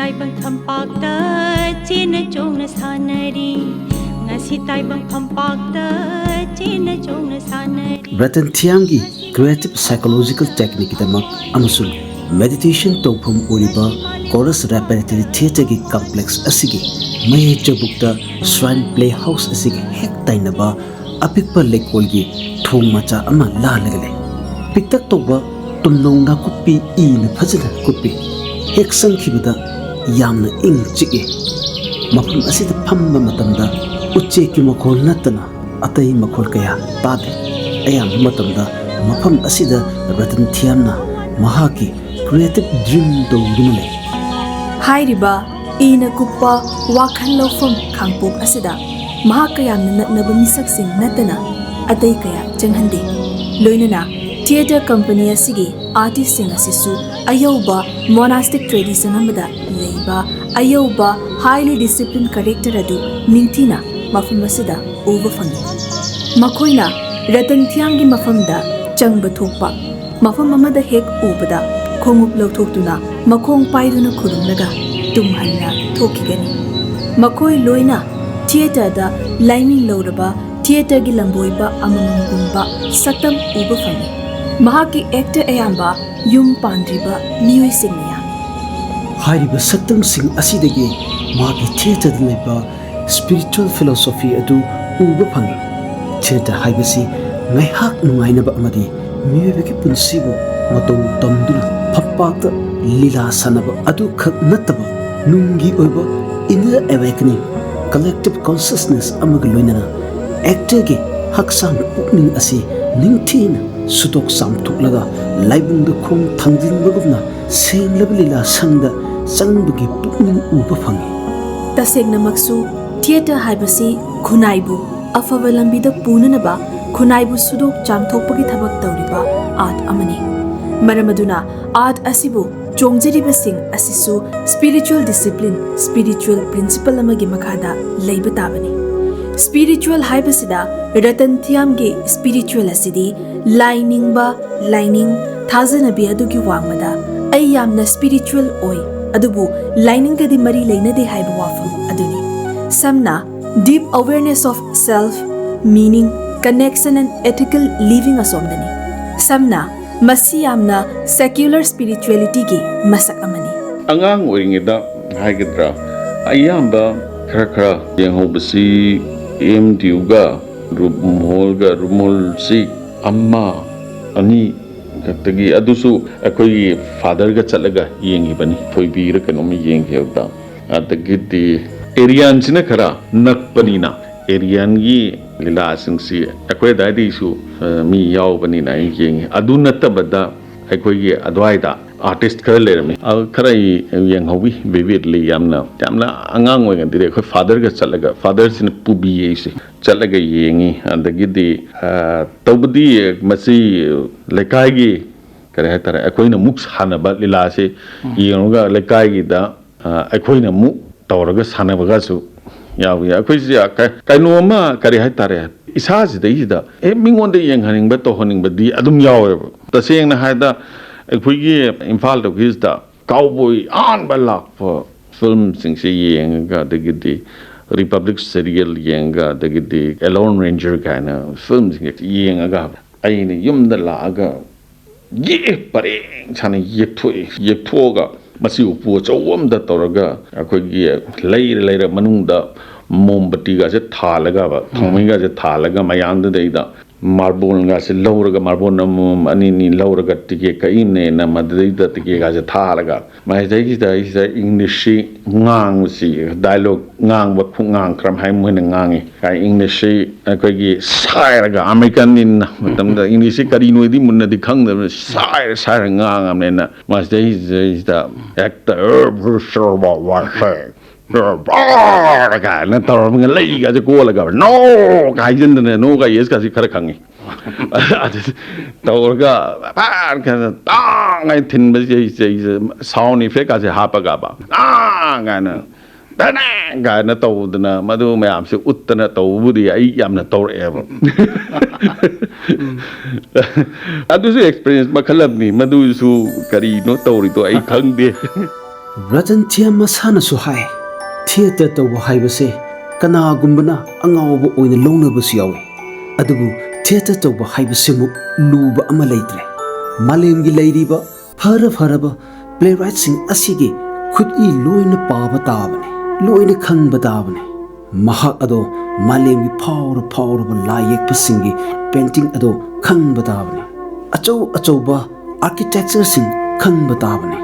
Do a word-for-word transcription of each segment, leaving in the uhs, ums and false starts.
ꯇꯥꯏꯕꯪ ꯐꯝꯄꯥꯛꯇ ꯆꯦꯟꯅ ꯆꯣꯡꯅ ꯁꯥꯟꯅꯔꯤ꯫ ꯉꯁꯤ ꯇꯥꯏꯕꯪ ꯐꯝꯄꯥꯛꯇ ꯆꯦꯟꯅ ꯆꯣꯡꯅ ꯁꯥꯟꯅꯔꯤ꯫ ꯔꯇꯟ ꯊꯤꯌꯥꯝꯒꯤ creative psychological techniqueꯀꯤꯗꯃꯛ ꯑꯃꯁꯨꯡ meditation ꯇꯧꯐꯝ ꯑꯣꯏꯔꯤꯕ Corus Repertory Theatreꯒꯤ complex ꯑꯁꯤꯒꯤ ꯃꯌꯥꯏ ꯆꯕꯨꯛꯇ Shrine Playhouse ꯑꯁꯤꯒ ꯍꯦꯛ ꯇꯥꯏꯅꯕ ꯑꯄꯤꯛꯄ ꯂꯩꯀꯣꯜꯒꯤ ꯊꯣꯡ ꯃꯆꯥ ꯑꯃ ꯂꯥꯜꯂꯒ ꯂꯩ꯫ ꯄꯤꯛꯇꯛ ꯇꯧꯕ ꯇꯨꯝꯅꯧ ꯅꯥꯀꯨꯞꯄꯤ ꯏꯅ ꯐꯖꯅ ꯀꯨꯞꯄꯤ꯫ ꯍꯦꯛ ꯆꯪꯈꯤꯕꯗ ꯌꯥꯝꯅ ꯏꯪ ꯆꯤꯛꯏ꯫ ꯃꯐꯝ ꯑꯁꯤꯗ ꯐꯝꯕ ꯃꯇꯝꯗ ꯎꯆꯦꯛꯀꯤ ꯃꯈꯣꯜ ꯅꯠꯇꯅ ꯑꯇꯩ ꯃꯈꯣꯜ ꯀꯌꯥ ꯇꯥꯗꯦ꯫ ꯑꯌꯥꯝꯕ ꯃꯇꯝꯗ ꯃꯐꯝ ꯑꯁꯤꯗ ꯔꯇꯟ ꯊꯤꯌꯥꯝꯅ ꯃꯍꯥꯛꯀꯤ creative dream ꯇꯧꯗꯨꯅ ꯂꯩ꯫ ꯍꯥꯏꯔꯤꯕ ꯏꯅ ꯀꯨꯞꯄ ꯋꯥꯈꯜ ꯂꯧꯐꯝ ꯈꯥꯡꯄꯣꯛ ꯑꯁꯤꯗ ꯃꯍꯥꯛꯀ ꯌꯥꯝꯅ ꯅꯛꯅꯕ ꯃꯤꯁꯛꯁꯤꯡ ꯅꯠꯇꯅ ꯑꯇꯩ ꯀꯌꯥ ꯆꯪꯍꯟꯗꯦ꯫ ꯂꯣꯏꯅꯅ theatre company ꯑꯁꯤꯒꯤ artistꯁꯤꯡ ꯑꯁꯤꯁꯨ ꯑꯌꯧꯕ monastic tradition ꯑꯃꯗ ꯂꯩꯕ ꯑꯌꯧꯕ highly disciplined character ꯑꯗꯨ ꯅꯤꯡꯊꯤꯅ ꯃꯐꯝ ꯑꯁꯤꯗ ꯎꯕ ꯐꯪꯏ꯫ ꯃꯈꯣꯏꯅ ꯔꯇꯟ ꯊꯤꯌꯥꯝꯒꯤ ꯃꯐꯝꯗ ꯆꯪꯕ ꯊꯣꯛꯄ ꯃꯐꯝ ꯑꯃꯗ ꯍꯦꯛ ꯎꯕꯗ ꯈꯣꯡꯎꯞ ꯂꯧꯊꯣꯛꯇꯨꯅ ꯃꯈꯣꯡ ꯄꯥꯏꯗꯨꯅ ꯈꯨꯔꯨꯝꯂꯒ ꯇꯨꯡ ꯍꯟꯅ ꯊꯣꯛꯈꯤꯒꯅꯤ꯫ ꯃꯈꯣꯏ ꯂꯣꯏꯅ theatreꯗ ꯂꯥꯏꯃꯤꯡ ꯂꯧꯔꯕ theatreꯒꯤ ꯂꯝꯕꯣꯏꯕ ꯑꯃꯃꯝꯒꯨꯝꯕ ꯁꯛꯇꯝ ꯎꯕ ꯐꯪꯏ꯫ ꯃꯍꯥꯛꯀꯤ actor ꯑꯌꯥꯝꯕ ꯌꯨꯝ ꯄꯥꯟꯗ꯭ꯔꯤꯕ ꯃꯤꯑꯣꯏꯁꯤꯡꯅ ꯌꯥꯝꯃꯤ꯫ ꯍꯥꯏꯔꯤꯕ ꯁꯛꯇꯝꯁꯤꯡ ꯑꯁꯤꯗꯒꯤ ꯃꯍꯥꯛꯀꯤ theatreꯗ ꯂꯩꯕ spiritual philosophy ꯑꯗꯨ ꯎꯕ ꯐꯪꯏ꯫ Theatre ꯍꯥꯏꯕꯁꯤ ꯉꯥꯏꯍꯥꯛ ꯅꯨꯡꯉꯥꯏꯅꯕ ꯑꯃꯗꯤ ꯃꯤꯑꯣꯏꯕꯒꯤ ꯄꯨꯟꯁꯤꯕꯨ ꯃꯇꯧ ꯇꯝꯗꯨꯅ ꯐꯝꯄꯥꯛꯇ ꯂꯤꯂꯥ ꯁꯥꯟꯅꯕ ꯑꯗꯨꯈꯛ ꯅꯠꯇꯕ ꯅꯨꯡꯒꯤ ꯑꯣꯏꯕ inner awakening, collective consciousness ꯑꯃꯒ ꯂꯣꯏꯅꯅ actorꯒꯤ ꯍꯛꯆꯥꯡ ꯄꯨꯛꯅꯤꯡ ꯑꯁꯤ ꯅꯤꯡꯊꯤꯅ ꯁꯨꯇꯣꯛ ꯆꯥꯝꯊꯣꯛꯂꯒ ꯂꯥꯏꯕꯨꯡꯗ ꯈꯣꯡ ꯊꯥꯡꯖꯤꯟꯕꯒꯨꯝꯅ ꯁꯦꯡꯂꯕ ꯂꯤꯂꯥ ꯁꯪꯗ ꯆꯪꯕꯒꯤ ꯄꯨꯛꯅꯤꯡ ꯎꯕ ꯐꯪꯏ꯫ ꯇꯁꯦꯡꯅꯃꯛꯁꯨ theatre ꯍꯥꯏꯕꯁꯤ ꯈꯨꯟꯅꯥꯏꯕꯨ ꯑꯐꯕ ꯂꯝꯕꯤꯗ ꯄꯨꯅꯅꯕ ꯈꯨꯟꯅꯥꯏꯕꯨ ꯁꯨꯗꯣꯛ ꯆꯥꯝꯊꯣꯛꯄꯒꯤ ꯊꯕꯛ ꯇꯧꯔꯤꯕ art ꯑꯃꯅꯤ꯫ ꯃꯔꯝ ꯑꯗꯨꯅ art ꯑꯁꯤꯕꯨ ꯆꯣꯡꯖꯔꯤꯕꯁꯤꯡ ꯑꯁꯤꯁꯨ spiritual discipline, spiritual principle ꯑꯃꯒꯤ ꯃꯈꯥꯗ ꯂꯩꯕ ꯇꯥꯕꯅꯤ꯫ Spiritual ꯍꯥꯏꯕꯁꯤꯗ ꯔꯇꯟ ꯊꯤꯌꯥꯝꯒꯤ spiritual ꯑꯁꯤꯗꯤ ꯂꯥꯏ ꯅꯤꯡꯕ, ꯂꯥꯏꯅꯤꯡ, ꯊꯥꯖꯅꯕꯤ ꯑꯗꯨꯒꯤ ꯋꯥꯡꯃꯗ ꯑꯩ ꯌꯥꯝꯅ spiritual ꯑꯣꯏ, ꯑꯗꯨꯕꯨ ꯂꯥꯏꯅꯤꯡꯒꯗꯤ ꯃꯔꯤ ꯂꯩꯅꯗꯦ ꯍꯥꯏꯕ ꯋꯥꯐꯝ ꯑꯗꯨꯅꯤ꯫ ꯁꯝꯅ, deep awareness of self, meaning, connection and ethical living ꯑꯁꯣꯝꯗꯅꯤ꯫ ꯁꯝꯅ, ꯃꯁꯤ ꯌꯥꯝꯅ secular spiritualityꯒꯤ ꯃꯁꯛ ꯑꯃꯅꯤ꯫ ꯑꯉꯥꯡ ꯑꯣꯏꯔꯤꯉꯩꯗ ꯍꯥꯏꯒꯗ꯭ꯔꯥ, ꯑꯌꯥꯝꯕ ꯈꯔ ꯈꯔ ꯌꯦꯡꯍꯧꯕꯁꯤ ꯑꯦꯝ ꯗꯤ ꯌꯨꯒ ꯔꯨꯝ ꯍꯣꯜꯒ, ꯔꯨꯝ ꯍꯣꯜꯁꯤ ꯑꯃ, ꯑꯅꯤ ꯈꯛꯇꯒꯤ, ꯑꯗꯨꯁꯨ ꯑꯩꯈꯣꯏꯒꯤ ꯐꯥꯗꯔꯒ ꯆꯠꯂꯒ ꯌꯦꯡꯉꯤꯕꯅꯤ, ꯊꯣꯏꯕꯤꯔ ꯀꯩꯅꯣꯝꯃ ꯌꯦꯡꯈꯤꯕꯗ꯫ ꯑꯗꯒꯤꯗꯤ ꯑꯦꯔꯤꯌꯥꯟꯁꯤꯅ ꯈꯔ ꯅꯛꯄꯅꯤꯅ, ꯑꯦꯔꯤꯌꯥꯟꯒꯤ ꯂꯤꯂꯥꯁꯤꯡꯁꯤ ꯑꯩꯈꯣꯏ ꯑꯗꯥꯏꯗꯒꯤꯁꯨ, ꯑ, ꯃꯤ ꯌꯥꯎꯕꯅꯤꯅ ꯑꯩ ꯌꯦꯡꯉꯤ꯫ ꯑꯗꯨ ꯅꯠꯇꯕꯗ ꯑꯩꯈꯣꯏꯒꯤ ꯑꯗꯨꯋꯥꯏꯗ ꯑꯥꯔꯇꯤꯁ ꯈꯔ ꯂꯩꯔꯝꯃꯤ, ꯑ, ꯈꯔ ꯑꯩ ꯌꯦꯡꯍꯧꯋꯤ vividly꯫ ꯌꯥꯝꯅ, ꯌꯥꯝꯅ ꯑꯉꯥꯡ ꯑꯣꯏꯔꯤꯉꯩꯗꯗꯤ ꯑꯩꯈꯣꯏ ꯐꯥꯗꯔꯒ ꯆꯠꯂꯒ, ꯐꯥꯗꯔꯁꯤꯅ ꯄꯨꯕꯤꯌꯦ ꯑꯩꯁꯦ, ꯆꯠꯂꯒ ꯌꯦꯡꯉꯤ꯫ ꯑꯗꯒꯤꯗꯤ, ꯑ, ꯇꯧꯕꯗꯤ ꯃꯁꯤ ꯂꯩꯀꯥꯏꯒꯤ, ꯀꯔꯤ ꯍꯥꯏꯇꯥꯔꯦ, ꯑꯩꯈꯣꯏꯅ ꯑꯃꯨꯛ ꯁꯥꯟꯅꯕ ꯂꯤꯂꯥꯁꯤ ꯌꯦꯡꯉꯒ ꯂꯩꯀꯥꯏꯒꯤꯗ, ꯑ, ꯑꯩꯈꯣꯏꯅ ꯑꯃꯨꯛ ꯇꯧꯔꯒ ꯁꯥꯟꯅꯕꯒꯁꯨ ꯌꯥꯎꯏ꯫ ꯑꯩꯈꯣꯏꯁꯦ ꯀ-, ꯀꯩꯅꯣ ꯑꯃ, ꯀꯔꯤ ꯍꯥꯏꯇꯥꯔꯦ, ꯏꯁꯥꯁꯤꯗꯩꯁꯤꯗ, ꯑꯦ, ꯃꯤꯉꯣꯟꯗ ꯌꯦꯡꯍꯟꯅꯤꯡꯕ, ꯇꯧꯍꯟꯅꯤꯡꯕꯗꯤ ꯑꯗꯨꯝ ꯌꯥꯎꯋꯦꯕ꯫ ꯇꯁꯦꯡꯅ ꯍꯥꯏꯗ, ꯑꯩꯈꯣꯏꯒꯤ ꯏꯝꯐꯥꯜꯗꯒꯤꯁꯤꯗ ꯀꯥꯎꯕꯣꯏ ꯑꯍꯥꯟꯕ ꯂꯥꯛꯄ ꯐꯤꯂꯝꯁꯤꯡꯁꯦ ꯌꯦꯡꯉꯒ, ꯑꯗꯒꯤꯗꯤ ꯔꯤꯄꯕ꯭ꯂꯤꯛ ꯁꯦꯔꯤꯌꯦꯜ ꯌꯦꯡꯉꯒ, ꯑꯗꯒꯤꯗꯤ ꯑꯦꯂꯣꯟ ꯔꯦꯟꯖꯔ ꯀꯥꯏꯅ ꯐꯤꯂꯝꯁꯤꯡꯁꯦ ꯌꯦꯡꯉꯒ, ꯑꯩꯅ ꯌꯨꯝꯗ ꯂꯥꯛꯑꯒ ꯌꯦꯛꯑꯦ, ꯄꯔꯦꯡ ꯁꯥꯅ ꯌꯦꯛꯊꯣꯛꯑꯦ꯫ ꯌꯦꯛꯊꯣꯛꯑꯒ ꯃꯁꯤ ꯎꯄꯨ ꯑꯆꯧꯕ ꯑꯃꯗ ꯇꯧꯔꯒ, ꯑꯩꯈꯣꯏꯒꯤ ꯂꯩꯔ ꯂꯩꯔ ꯃꯅꯨꯡꯗ ꯃꯣꯝꯕꯇꯤꯒꯁꯦ ꯊꯥꯜꯂꯒꯕ, ꯊꯥꯎꯃꯩꯒꯁꯦ ꯊꯥꯜꯂꯒ, ꯃꯌꯥꯝꯗꯨꯗꯩꯗ ꯃꯥꯔꯕꯣꯜꯒꯁꯦ ꯂꯧꯔꯒ, ꯃꯥꯔꯕꯣꯜ ꯑꯃꯃꯝ, ꯑꯅꯤ ꯑꯅꯤ ꯂꯧꯔꯒ ꯇꯤꯀꯦꯠ ꯀꯛꯏꯅꯦꯅ, ꯃꯗꯨꯗꯩꯗ ꯇꯤꯀꯦꯠꯀꯁꯦ ꯊꯥꯔꯒ, ꯃꯁꯤꯗꯩꯁꯤꯗ ꯑꯩꯁꯤꯗ ꯏꯪꯂꯤꯁꯁꯤ ꯉꯥꯡꯕꯁꯤ, ꯗꯥꯏꯂꯣꯛ ꯉꯥꯡꯕ, ꯈꯨꯉꯥꯡ ꯈꯔ ꯍꯥꯏ ꯃꯣꯏꯅ ꯉꯥꯡꯉꯤ꯫ ꯀꯥꯏ ꯏꯪꯂꯤꯁꯁꯤ ꯑꯩꯈꯣꯏꯒꯤ ꯁꯥꯏꯔꯒ, ꯑꯃꯦꯔꯤꯀꯟꯅꯤꯅ ꯃꯇꯝꯗ ꯏꯪꯂꯤꯁꯁꯤ ꯀꯔꯤꯅꯣꯗꯤ ꯃꯨꯟꯅꯗꯤ ꯈꯪꯗꯕꯅꯤ, ꯁꯥꯏꯔ ꯁꯥꯏꯔ ꯉꯥꯡꯉꯕꯅꯤꯅ, ꯃꯁꯤꯗꯩꯁꯤꯗꯩꯁꯤꯗ ꯍꯦꯛꯇ ꯀꯥꯏꯅ ꯇꯧꯔꯝꯃꯒ, ꯂꯩꯒꯁꯦ ꯀꯣꯜꯂꯒ, "No!" ꯀꯥꯏꯁꯤꯟꯗꯅ, "No" ꯀꯥꯏ, "Yes" ꯀꯥꯁꯤ ꯈꯔ ꯈꯪꯉꯤ꯫ ꯑꯗꯨ ꯇꯧꯔꯒ ꯐꯥꯔ ꯀꯥꯟꯗ ꯇꯥꯡ ꯍꯥꯏꯅ ꯊꯤꯟꯕꯁꯦ, ꯑꯩꯁꯦ, ꯑꯩꯁꯦ sound effect ꯀꯥꯁꯦ ꯍꯥꯞꯄꯒꯕ, "ꯇꯥꯡ" ꯀꯥꯏꯅ, "ꯇꯅꯦꯡ" ꯀꯥꯏꯅ ꯇꯧꯗꯅ, ꯃꯗꯨ ꯃꯌꯥꯝꯁꯦ ꯎꯠꯇꯅ ꯇꯧꯕꯕꯨꯗꯤ ꯑꯩ ꯌꯥꯝꯅ ꯇꯧꯔꯛꯑꯦꯕ꯫ ꯑꯗꯨꯁꯨ experience ꯃꯈꯜ ꯑꯃꯅꯤ꯫ ꯃꯗꯨꯁꯨ ꯀꯔꯤꯅꯣ ꯇꯧꯔꯤꯗꯣ ꯑꯩ ꯈꯪꯗꯦ꯫ ꯔꯇꯟ ꯊꯤꯌꯥꯝ ꯃꯁꯥꯅꯁꯨ ꯍꯥꯏ, ꯊꯤꯌꯦꯇꯔ ꯇꯧꯕ ꯍꯥꯏꯕꯁꯦ ꯀꯅꯥꯒꯨꯝꯕꯅ ꯑꯉꯥꯎꯕ ꯑꯣꯏꯅ ꯂꯧꯅꯕꯁꯨ ꯌꯥꯎꯏ, ꯑꯗꯨꯕꯨ ꯊꯤꯌꯦꯇꯔ ꯇꯧꯕ ꯍꯥꯏꯕꯁꯤꯃꯨꯛ ꯂꯨꯕ ꯑꯃ ꯂꯩꯇ꯭ꯔꯦ꯫ ꯃꯥꯂꯦꯝꯒꯤ ꯂꯩꯔꯤꯕ ꯐꯔ ꯐꯔꯕ ꯄ꯭ꯂꯦꯔꯥꯏꯠꯁꯤꯡ ꯑꯁꯤꯒꯤ ꯈꯨꯠꯏ ꯂꯣꯏꯅ ꯄꯥꯕ ꯇꯥꯕꯅꯤ, ꯂꯣꯏꯅ ꯈꯪꯕ ꯇꯥꯕꯅꯤ꯫ ꯃꯍꯥꯛ ꯑꯗꯣ ꯃꯥꯂꯦꯝꯒꯤ ꯐꯥꯎꯔ ꯐꯥꯎꯔꯕ ꯂꯥꯏ ꯌꯦꯛꯄꯁꯤꯡꯒꯤ ꯄꯦꯟꯇꯤꯡ ꯑꯗꯣ ꯈꯪꯕ ꯇꯥꯕꯅꯤ꯫ ꯑꯆꯧ ꯑꯆꯧꯕ ꯑꯥꯔꯀꯤꯇꯦꯛꯆꯔꯁꯤꯡ ꯈꯪꯕ ꯇꯥꯕꯅꯤ꯫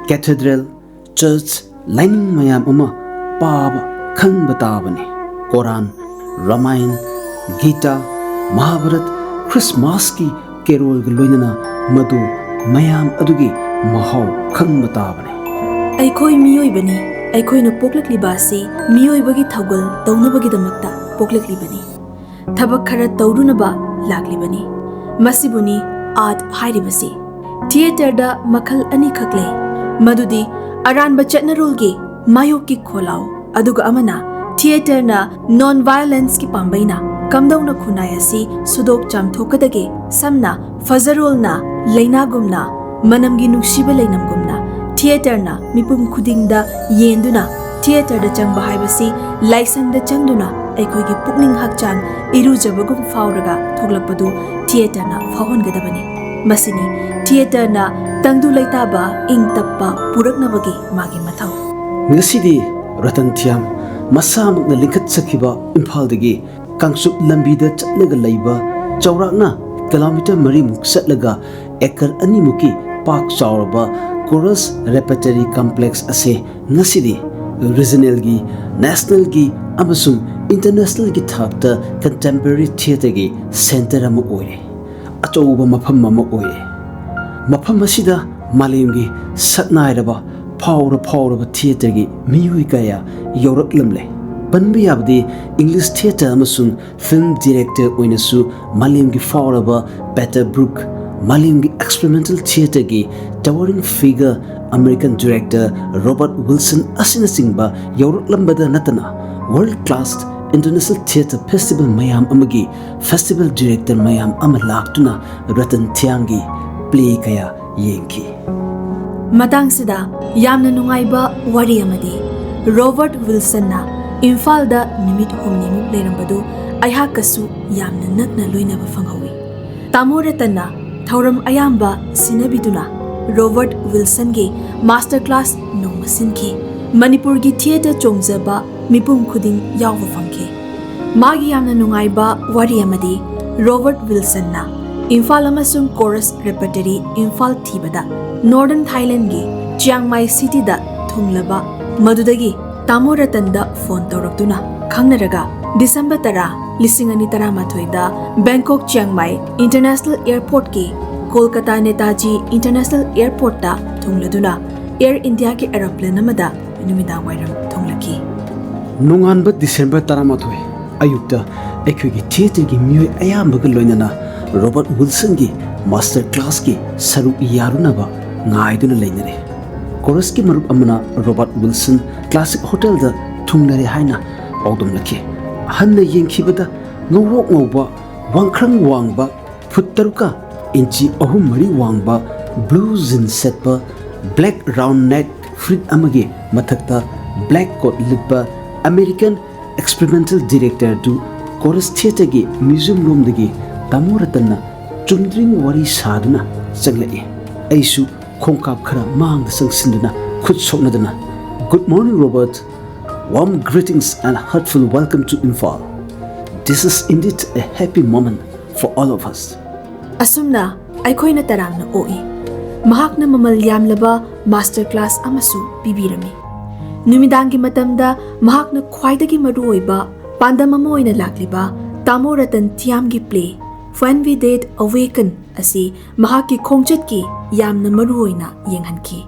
ꯀꯦꯊꯦꯗ꯭ꯔꯦꯜ, ꯆꯔꯆ, ꯂꯥꯏꯅꯤꯡ ꯃꯌꯥꯝ ꯑꯃ ꯄꯥꯕ ꯈꯪꯕ ꯇꯥꯕꯅꯤ꯫ ꯀꯣꯔꯥꯟ, ꯔꯥꯃꯥꯌꯟ, ꯒꯤꯇꯥ, ꯃꯍꯥꯚꯥꯔꯠ, ꯈ꯭ꯔꯤꯁꯃꯥꯁꯀꯤ ꯀꯦꯔꯣꯜꯒ ꯂꯣꯏꯅꯅ ꯃꯗꯨ ꯃꯌꯥꯝ ꯑꯗꯨꯒꯤ ꯃꯍꯥꯎ ꯈꯪꯕ ꯇꯥꯕꯅꯤ꯫ ꯑꯩꯈꯣꯏ ꯃꯤꯑꯣꯏꯕꯅꯤ꯫ ꯑꯩꯈꯣꯏꯅ ꯄꯣꯛꯂꯛꯂꯤꯕ ꯑꯁꯤ ꯃꯤꯑꯣꯏꯕꯒꯤ ꯊꯧꯒꯜ ꯇꯧꯅꯕꯒꯤꯗꯃꯛꯇ ꯄꯣꯛꯂꯛꯂꯤꯕꯅꯤ꯫ ꯊꯕꯛ ꯈꯔ ꯇꯧꯔꯨꯅꯕ ꯂꯥꯛꯂꯤꯕꯅꯤ꯫ ꯃꯁꯤꯕꯨꯅꯤ ꯑꯥꯔꯠ ꯍꯥꯏꯔꯤꯕꯁꯤ꯫ ꯊꯤꯌꯦꯇꯔꯗ ꯃꯈꯜ ꯑꯅꯤꯈꯛ ꯂꯩ, ꯃꯗꯨꯗꯤ ꯑꯔꯥꯟꯕ ꯆꯠꯅꯔꯣꯜꯒꯤ ꯃꯥꯌꯣꯛꯀꯤ ꯈꯣꯜꯂꯥꯎ, ꯑꯗꯨꯒ ꯑꯃꯅ ꯊꯤꯌꯦꯇꯔꯅ ꯅꯣꯟ ꯚꯥꯏꯑꯣꯂꯦꯟꯁꯀꯤ ꯄꯥꯝꯕꯩꯅ ꯀꯝꯗꯧꯅ ꯈꯨꯟꯅꯥꯏ ꯑꯁꯤ ꯁꯨꯗꯣꯛ ꯆꯥꯝꯊꯣꯛꯀꯗꯒꯦ, ꯁꯝꯅ ꯐꯖꯔꯣꯜꯅ ꯂꯩꯅꯥꯒꯨꯝꯅ, ꯃꯅꯝꯒꯤ ꯅꯨꯡꯁꯤꯕ ꯂꯩꯅꯝꯒꯨꯝꯅ ꯊꯤꯌꯦꯇꯔꯅ ꯃꯤꯄꯨꯝ ꯈꯨꯗꯤꯡꯗ ꯌꯦꯟꯗꯨꯅ, ꯊꯤꯌꯦꯇꯔꯗ ꯆꯪꯕ ꯍꯥꯏꯕꯁꯤ ꯂꯥꯏꯁꯪꯗ ꯆꯪꯗꯨꯅ ꯑꯩꯈꯣꯏꯒꯤ ꯄꯨꯛꯅꯤꯡ ꯍꯛꯆꯥꯡ ꯏꯔꯨꯖꯕꯒꯨꯝ ꯐꯥꯎꯔꯒ ꯊꯣꯛꯂꯛꯄꯗꯨ ꯊꯤꯌꯦꯇꯔꯅ ꯐꯥꯎꯍꯟꯒꯗꯕꯅꯤ꯫ ꯃꯁꯤꯅꯤ ꯊꯤꯌꯦꯇꯔꯅ ꯇꯪꯗꯨ ꯂꯩꯇꯥꯕ, ꯏꯪ ꯇꯞꯄ ꯄꯨꯔꯛꯅꯕꯒꯤ ꯃꯥꯒꯤ ꯃꯊꯧ꯫ ꯉꯁꯤꯗꯤ ꯔꯇꯟ ꯊꯤꯌꯥꯝ ꯃꯁꯥꯃꯛꯅ ꯂꯤꯡꯈꯠꯆꯈꯤꯕ ꯏꯝꯐꯥꯜꯗꯒꯤ ꯀꯥꯡꯆꯨꯞ ꯂꯝꯕꯤꯗ ꯆꯠꯂꯒ ꯂꯩꯕ ꯆꯥꯎꯔꯥꯛꯅ ꯀꯤꯂꯣꯃꯤꯇꯔ ꯃꯔꯤꯃꯨꯛ ꯆꯠꯂꯒ ꯑꯦꯀꯔ ꯑꯅꯤꯃꯨꯛꯀꯤ ꯄꯥꯛ ꯆꯥꯎꯔꯕ ꯀꯣꯔꯁ ꯔꯦꯄꯔꯇꯔꯤ ꯀꯝꯄ꯭ꯂꯦꯛꯁ ꯑꯁꯤ ꯉꯁꯤꯗꯤ ꯔꯤꯖꯅꯦꯜꯒꯤ, ꯅꯦꯁꯅꯦꯜꯒꯤ ꯑꯃꯁꯨꯡ ꯏꯟꯇꯔꯅꯦꯁꯅꯦꯜꯒꯤ ꯊꯥꯛꯇ ꯀꯟꯇꯦꯝꯄꯔꯔꯤ ꯊꯤꯌꯦꯇꯔꯒꯤ ꯁꯦꯟꯇꯔ ꯑꯃ ꯑꯣꯏꯔꯦ, ꯑꯆꯧꯕ ꯃꯐꯝ ꯑꯃ ꯑꯣꯏꯔꯦ꯫ ꯃꯐꯝ ꯑꯁꯤꯗ ꯃꯥꯂꯦꯝꯒꯤ ꯁꯛꯅꯥꯏꯔꯕ ꯐꯥꯎꯔ ꯐꯥꯎꯔꯕ ꯊꯤꯌꯦꯇꯔꯒꯤ ꯃꯤꯑꯣꯏ ꯀꯌꯥ ꯌꯧꯔꯛꯂꯝꯂꯦ꯫ ꯄꯟꯕ ꯌꯥꯕꯗꯤ ꯏꯪꯂꯤꯁ ꯊꯤꯌꯦꯇꯔ ꯑꯃꯁꯨꯡ ꯐꯤꯜꯝ ꯗꯤꯔꯦꯛꯇꯔ ꯑꯣꯏꯅꯁꯨ ꯃꯥꯂꯦꯝꯒꯤ ꯐꯥꯎꯔꯕ ꯄꯦꯇꯔ ꯕ꯭ꯔꯨꯛ, ꯃꯥꯂꯦꯝꯒꯤ ꯑꯦꯛꯁꯄꯦꯔꯤꯃꯦꯟꯇꯦꯜ ꯊꯤꯌꯦꯇꯔꯒꯤ ꯇꯋꯥꯔꯤꯡ figure American director Robert Wilson ꯑꯁꯤꯅꯆꯤꯡꯕ ꯌꯧꯔꯛꯂꯝꯕꯗ ꯅꯠꯇꯅ world class international theatre festival ꯃꯌꯥꯝ ꯑꯃꯒꯤ ꯐꯦꯁꯇꯤꯚꯦꯜ ꯗꯤꯔꯦꯛꯇꯔ ꯃꯌꯥꯝ ꯑꯃ ꯂꯥꯛꯇꯨꯅ ꯔꯇꯟ ꯊꯤꯌꯥꯝꯒꯤ ꯄ꯭ꯂꯦ ꯀꯌꯥ ꯌꯦꯡꯈꯤ꯫ ꯃꯇꯥꯡꯁꯤꯗ ꯌꯥꯝꯅ ꯅꯨꯡꯉꯥꯏꯕ ꯋꯥꯔꯤ ꯑꯃꯗꯤ, ꯔꯣꯕꯔꯠ ꯋꯤꯜꯁꯟꯅ ꯏꯝꯐꯥꯜꯗ ꯅꯨꯃꯤꯠ ꯍꯨꯝꯅꯤꯃꯨꯛ ꯂꯩꯔꯝꯕꯗꯨ ꯑꯩꯍꯥꯛꯀꯁꯨ ꯌꯥꯝꯅ ꯅꯛꯅ ꯂꯣꯏꯅꯕ ꯐꯪꯍꯧꯏ꯫ ꯇꯥꯃꯣ ꯔꯇꯟꯅ ꯊꯧꯔꯝ ꯑꯌꯥꯝꯕ ꯁꯤꯟꯅꯕꯤꯗꯨꯅ ꯔꯣꯕꯔꯠ ꯋꯤꯜꯁꯟꯒꯤ ꯃꯥꯁꯇꯔ ꯀ꯭ꯂꯥꯁ ꯅꯣꯡꯃ ꯁꯤꯟꯈꯤ꯫ ꯃꯅꯤꯄꯨꯔꯒꯤ ꯊꯤꯌꯦꯇꯔ ꯆꯣꯡꯖꯕ ꯃꯤꯄꯨꯝ ꯈꯨꯗꯤꯡ ꯌꯥꯎꯕ ꯐꯪꯈꯤ꯫ ꯃꯥꯒꯤ ꯌꯥꯝꯅ ꯅꯨꯡꯉꯥꯏꯕ ꯋꯥꯔꯤ ꯑꯃꯗꯤ, ꯔꯣꯕꯔꯠ ꯋꯤꯜꯁꯟꯅ ꯏꯝꯐꯥꯜ ꯑꯃꯁꯨꯡ ꯀꯣꯔꯁ ꯔꯦꯄꯔꯇꯔꯤ ꯏꯝꯐꯥꯜ ꯊꯤꯕꯗ ꯅꯣꯔꯗꯔꯟ ꯊꯥꯏꯂꯦꯟꯒꯤ ꯆꯤꯌꯥꯡꯃꯥꯏ ꯁꯤꯇꯤꯗ ꯊꯨꯡꯂꯕ, ꯃꯗꯨꯗꯒꯤ ꯇꯥꯃꯣ ꯔꯇꯟꯗ ꯐꯣꯟ ꯇꯧꯔꯛꯇꯨꯅ ꯈꯪꯅꯔꯒ, ꯗꯤꯁꯦꯝꯕꯔ ꯇꯔꯥ, ꯂꯤꯁꯤꯡ ꯑꯅꯤ ꯇꯔꯥꯃꯥꯊꯣꯏꯗ ꯕꯦꯡꯀꯣꯛ ꯆꯤꯌꯥꯡꯃꯥꯏ ꯏꯟꯇꯔꯅꯦꯁꯅꯦꯜ ꯑꯦꯌꯔꯄꯣꯔꯠꯀꯤ ꯀꯣꯜꯀꯇꯥ ꯅꯦꯇꯥꯖꯤ ꯏꯟꯇꯔꯅꯦꯁꯅꯦꯜ ꯑꯦꯌꯔꯄꯣꯔꯠꯇ ꯊꯨꯡꯂꯗꯨꯅ ꯑꯦꯌꯔ ꯏꯟꯗꯤꯌꯥꯒꯤ ꯑꯦꯔꯣꯄ꯭ꯂꯦꯟ ꯑꯃꯗ ꯅꯨꯃꯤꯗꯥꯡ ꯋꯥꯏꯔꯝ ꯊꯨꯡꯂꯛꯈꯤ꯫ ꯅꯣꯡꯉꯥꯟꯕ ꯗꯤꯁꯦꯝꯕꯔ ꯇꯔꯥꯃꯥꯊꯣꯏ ꯑꯌꯨꯛꯇ ꯑꯩꯈꯣꯏꯒꯤ ꯊꯤꯌꯦꯇꯔꯒꯤ ꯃꯤꯑꯣꯏ ꯑꯌꯥꯝꯕꯒ ꯂꯣꯏꯅꯅ ꯔꯣꯕꯔꯠ ꯋꯤꯜꯁꯟꯒꯤ ꯃꯥꯁꯇꯔ ꯀ꯭ꯂꯥꯁꯀꯤ ꯁꯔꯨꯛ ꯌꯥꯔꯨꯅꯕ ꯉꯥꯏꯗꯨꯅ ꯂꯩꯅꯔꯦ꯫ ꯀꯣꯔꯁꯀꯤ ꯃꯔꯨꯞ ꯑꯃꯅ ꯔꯣꯕꯔꯠ ꯋꯤꯜꯁꯟ ꯀ꯭ꯂꯥꯁꯤꯛ ꯍꯣꯇꯦꯜꯗ ꯊꯨꯡꯂꯔꯦ ꯍꯥꯏꯅ ꯄꯥꯎꯗꯝꯂꯛꯈꯤ꯫ ꯍꯟꯅ ꯌꯦꯡꯈꯤꯕꯗ ꯉꯧꯔꯣꯛ ꯉꯧꯕ, ꯋꯥꯡꯈ꯭ꯔꯪ ꯋꯥꯡꯕ, ꯐꯨꯠ ꯇꯔꯨꯛꯀ ꯏꯟꯆꯤ ꯑꯍꯨꯝ ꯃꯔꯤ ꯋꯥꯡꯕ, ꯕ꯭ꯂꯨ ꯖꯤꯟꯁ ꯁꯦꯠꯄ, ꯕ꯭ꯂꯦꯛ ꯔꯥꯎꯟ ꯅꯦꯛ ꯐꯨꯔꯤꯠ ꯑꯃꯒꯤ ꯃꯊꯛꯇ ꯕ꯭ꯂꯦꯛ ꯀꯣꯠ ꯂꯤꯠꯄ ꯑꯃꯦꯔꯤꯀꯟ ꯑꯦꯛꯁꯄꯦꯔꯤꯃꯦꯟꯇꯦꯜ ꯗꯤꯔꯦꯛꯇꯔꯗꯨ ꯀꯣꯔꯁ ꯊꯤꯌꯦꯇꯔꯒꯤ ꯃ꯭ꯌꯨꯖꯤꯌꯝ ꯔꯣꯝꯗꯒꯤ ꯇꯥꯃꯣ ꯔꯇꯟꯅ ꯆꯨꯝꯗ꯭ꯔꯤꯡ ꯋꯥꯔꯤ ꯁꯥꯗꯨꯅ ꯆꯪꯂꯛꯏ꯫ ꯑꯩꯁꯨ ꯈꯣꯡꯀꯥꯞ ꯈꯔ ꯃꯥꯡꯗ ꯆꯪꯁꯤꯟꯗꯨꯅ ꯈꯨꯠ ꯁꯣꯛꯅꯗꯅ, "Good morning, Robert. Warm greetings and heartfelt welcome to Imphal. This is indeed a happy moment for all of us." ꯑꯁꯨꯝꯅ ꯑꯩꯈꯣꯏꯅ ꯇꯔꯥꯝꯅ ꯑꯣꯛꯏ꯫ ꯃꯍꯥꯛꯅ ꯃꯃꯜ ꯌꯥꯝꯂꯕ ꯃꯥꯁꯇꯔ ꯀ꯭ꯂꯥꯁ ꯑꯃꯁꯨ ꯄꯤꯕꯤꯔꯝꯃꯤ꯫ ꯅꯨꯃꯤꯗꯥꯡꯒꯤ ꯃꯇꯝꯗ ꯃꯍꯥꯛꯅ ꯈ꯭ꯋꯥꯏꯗꯒꯤ ꯃꯔꯨꯑꯣꯏꯕ ꯄꯥꯟꯗꯝ ꯑꯃ ꯑꯣꯏꯅ ꯂꯥꯛꯂꯤꯕ ꯇꯥꯃꯣ ꯔꯇꯟ ꯊꯤꯌꯥꯝꯒꯤ play When We Dead Awaken ꯑꯁꯤ ꯃꯍꯥꯛꯀꯤ ꯈꯣꯡꯆꯠꯀꯤ ꯌꯥꯝꯅ ꯃꯔꯨꯑꯣꯏꯅ ꯌꯦꯡꯍꯟꯈꯤ꯫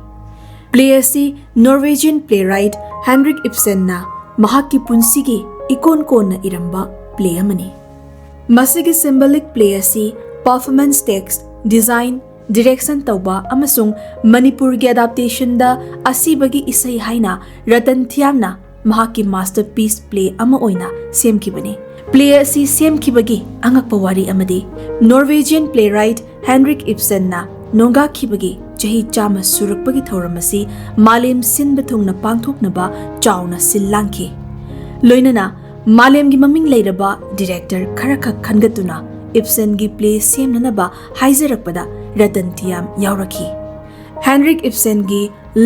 ꯄ꯭ꯂꯦ ꯑꯁꯤ ꯅꯣꯔꯋꯦꯖꯤꯌꯟ ꯄ꯭ꯂꯦꯔꯥꯏꯠ ꯍꯦꯟꯔꯤꯛ ꯏꯞꯁꯦꯟꯅ ꯃꯍꯥꯛꯀꯤ ꯄꯨꯟꯁꯤꯒꯤ ꯏꯀꯣꯟ ꯀꯣꯟꯅ ꯏꯔꯝꯕ ꯄ꯭ꯂꯦ ꯑꯃꯅꯤ꯫ ꯃꯁꯤꯒꯤ ꯁꯤꯝꯕꯣꯂꯤꯛ ꯄ꯭ꯂꯦ ꯑꯁꯤ ꯄꯔꯐꯣꯔꯃꯦꯟꯁ ꯇꯦꯛꯁ, ꯗꯤꯖꯥꯏꯟ, ꯗꯤꯔꯦꯛꯁꯟ ꯇꯧꯕ ꯑꯃꯁꯨꯡ ꯃꯅꯤꯄꯨꯔꯒꯤ ꯑꯦꯗꯥꯞꯇꯦꯁꯟꯗ ꯑꯁꯤꯕꯒꯤ ꯏꯁꯩ ꯍꯥꯏꯅ ꯔꯇꯟ ꯊꯤꯌꯥꯝꯅ ꯃꯍꯥꯛꯀꯤ ꯃꯥꯁꯇꯔꯄꯤꯁ ꯄ꯭ꯂꯦ ꯑꯃ ꯑꯣꯏꯅ ꯁꯦꯝꯈꯤꯕꯅꯤ꯫ ꯄ꯭ꯂꯦ ꯑꯁꯤ ꯁꯦꯝꯈꯤꯕꯒꯤ ꯑꯉꯛꯄ ꯋꯥꯔꯤ ꯑꯃꯗꯤ ꯅꯣꯔꯋꯦꯖꯤꯌꯟ ꯄ꯭ꯂꯦꯔꯥꯏꯠ ꯍꯦꯟꯔꯤꯛ ꯏꯞꯁꯟꯅ ꯅꯣꯡꯒꯥꯈꯤꯕꯒꯤ ꯆꯍꯤ ꯆꯥꯝꯃ ꯁꯨꯔꯛꯄꯒꯤ ꯊꯧꯔꯝ ꯑꯁꯤ ꯃꯥꯂꯦꯝ ꯁꯤꯟꯕ ꯊꯨꯡꯅ ꯄꯥꯡꯊꯣꯛꯅꯕ ꯆꯥꯎꯅ ꯁꯤꯜ ꯂꯥꯡꯈꯤ꯫ ꯂꯣꯏꯅꯅ ꯃꯥꯂꯦꯝꯒꯤ ꯃꯃꯤꯡ ꯂꯩꯔꯕ ꯗꯤꯔꯦꯛꯇꯔ ꯈꯔꯈꯛ ꯈꯟꯒꯠꯇꯨꯅ ꯏꯞꯁꯟꯒꯤ ꯄ꯭ꯂꯦ ꯁꯦꯝꯅꯅꯕ ꯍꯥꯏꯖꯔꯛꯄꯗ ꯔꯇꯟ ꯇꯤꯌꯥꯝ ꯌꯥꯎꯔꯛꯈꯤ꯫ ꯍꯦꯟꯔꯤꯛ ꯏꯞꯁꯟꯒꯤ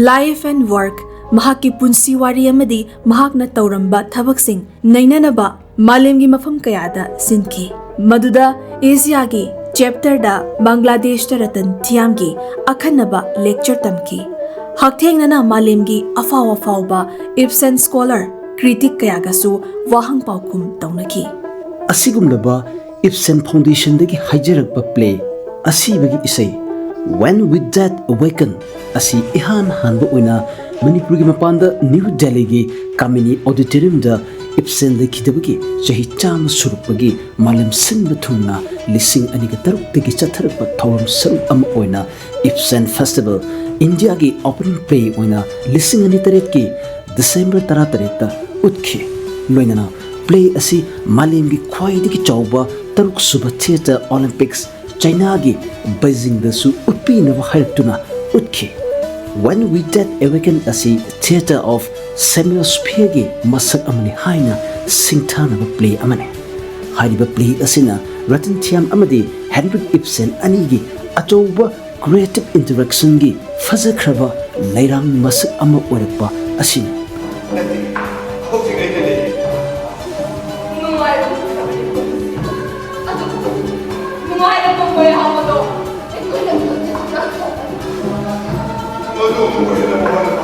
life and work, ꯃꯍꯥꯛꯀꯤ ꯄꯨꯟꯁꯤ ꯋꯥꯔꯤ ꯑꯃꯗꯤ ꯃꯍꯥꯛꯅ ꯇꯧꯔꯝꯕ ꯊꯕꯛꯁꯤꯡ ꯅꯩꯅꯅꯕ ꯃꯥꯂꯦꯝꯒꯤ ꯃꯐꯝ ꯀꯌꯥꯗ ꯁꯤꯟꯈꯤ꯫ ꯃꯗꯨꯗ ꯑꯦꯁꯤꯌꯥꯒꯤ ꯆꯦꯞꯇꯔꯗ ꯕꯪꯒ꯭ꯂꯥꯗꯦꯁꯇ ꯔꯇꯟ ꯊꯤꯌꯥꯝꯒꯤ ꯑꯈꯟꯅꯕ ꯂꯦꯛꯆꯔ ꯇꯝꯈꯤ꯫ ꯍꯛꯊꯦꯡꯅꯅ ꯃꯥꯂꯦꯝꯒꯤ ꯑꯐꯥꯎ ꯑꯐꯥꯎꯕ ꯏꯞꯁꯟ ꯁ꯭ꯀꯣꯂꯔ, ꯀ꯭ꯔꯤꯇꯤꯛ ꯀꯌꯥꯒꯁꯨ ꯋꯥꯍꯪ ꯄꯥꯎꯈꯨꯝ ꯇꯧꯅꯈꯤ꯫ ꯑꯁꯤꯒꯨꯝꯂꯕ ꯏꯞꯁꯟ ꯐꯥꯎꯟꯗꯦꯁꯟꯗꯒꯤ ꯍꯥꯏꯖꯔꯛꯄ ꯄ꯭ꯂꯦ ꯑꯁꯤꯕꯒꯤ ꯏꯁꯩ When We Dead Awaken ꯑꯁꯤ ꯏꯍꯥꯟ ꯍꯥꯟꯕ ꯑꯣꯏꯅ ꯃꯅꯤꯄꯨꯔꯒꯤ ꯃꯄꯥꯟꯗ ꯅ꯭ꯌꯨ ꯗꯦꯜꯂꯤꯒꯤ ꯀꯥꯃꯤꯅꯤ ꯑꯣꯗꯤꯇꯣꯔꯤꯌꯝꯗ ꯏꯞꯁꯟ ꯂꯩꯈꯤꯗꯕꯒꯤ ꯆꯍꯤ ꯆꯥꯝꯃ ꯁꯨꯔꯛꯄꯒꯤ ꯃꯥꯂꯦꯝ ꯁꯤꯟꯕ ꯊꯨꯡꯅ ꯂꯤꯁꯤꯡ ꯑꯅꯤꯒ ꯇꯔꯨꯛꯇꯒꯤ ꯆꯠꯊꯔꯛꯄ ꯊꯧꯔꯝ ꯁꯔꯨꯛ ꯑꯃ ꯑꯣꯏꯅ ꯏꯞꯁꯟ ꯐꯦꯁꯇꯤꯚꯦꯜ ꯏꯟꯗꯤꯌꯥꯒꯤ ꯑꯣꯄꯅꯤꯡ ꯄ꯭ꯂꯦ ꯑꯣꯏꯅ ꯂꯤꯁꯤꯡ ꯑꯅꯤ ꯇꯔꯦꯠꯀꯤ ꯗꯤꯁꯦꯝꯕꯔ ꯇꯔꯥꯇꯔꯦꯠꯇ ꯎꯠꯈꯤ꯫ ꯂꯣꯏꯅꯅ ꯄ꯭ꯂꯦ ꯑꯁꯤ ꯃꯥꯂꯦꯝꯒꯤ ꯈ꯭ꯋꯥꯏꯗꯒꯤ ꯆꯥꯎꯕ ꯇꯔꯨꯛꯁꯨꯕ ꯊꯤꯌꯦꯇꯔ ꯑꯣꯂꯤꯝꯄꯤꯛꯁ ꯆꯥꯏꯅꯥꯒꯤ ꯕꯩꯖꯤꯡꯗꯁꯨ ꯎꯠꯄꯤꯅꯕ ꯍꯥꯏꯔꯛꯇꯨꯅ ꯎꯠꯈꯤ꯫ When We Dead Awaken ꯑꯁꯤ Theatre of Shakespeareꯒꯤ ꯃꯁꯛ ꯑꯃꯅꯤ ꯍꯥꯏꯅ ꯁꯤꯡꯊꯥꯅꯕ ꯄ꯭ꯂꯦ ꯑꯃꯅꯤ꯫ ꯍꯥꯏꯔꯤꯕ ꯄ꯭ꯂꯦ ꯑꯁꯤꯅ ꯔꯇꯟ ꯊꯤꯌꯥꯝ ꯑꯃꯗꯤ ꯍꯦꯟꯔꯤꯛ ꯏꯞꯁꯟ ꯑꯅꯤꯒꯤ ꯑꯆꯧꯕ ꯀ꯭ꯔꯤꯌꯦꯇꯤꯚ ꯏꯟꯇꯔꯦꯛꯁꯟꯒꯤ ꯐꯖꯈ꯭ꯔꯕ ꯂꯩꯔꯥꯡ ꯃꯁꯛ ꯑꯃ ꯑꯣꯏꯔꯛꯄ ꯑꯁꯤꯅꯤ꯫ ꯅꯠꯇꯦ, ꯍꯧꯖꯤꯛ ꯑꯩꯅ ꯂꯩꯔꯤ꯫ ꯅꯨꯡꯉꯥꯏꯕ ꯃꯇꯝꯅꯤ ꯄꯨꯟꯁꯤ꯫ ꯑꯗꯨꯕꯨ ꯅꯨꯡꯉꯥꯏꯅ ꯇꯨꯝꯕ ꯌꯥꯕꯗꯣ ꯑꯩꯈꯣꯏꯅ ꯈꯪꯖꯤꯟꯗ꯭ꯔꯥ? ꯃꯗꯨ ꯑꯃꯨꯛ ꯑꯣꯏꯍꯜꯂꯛꯄ ꯍꯣꯠꯅꯕ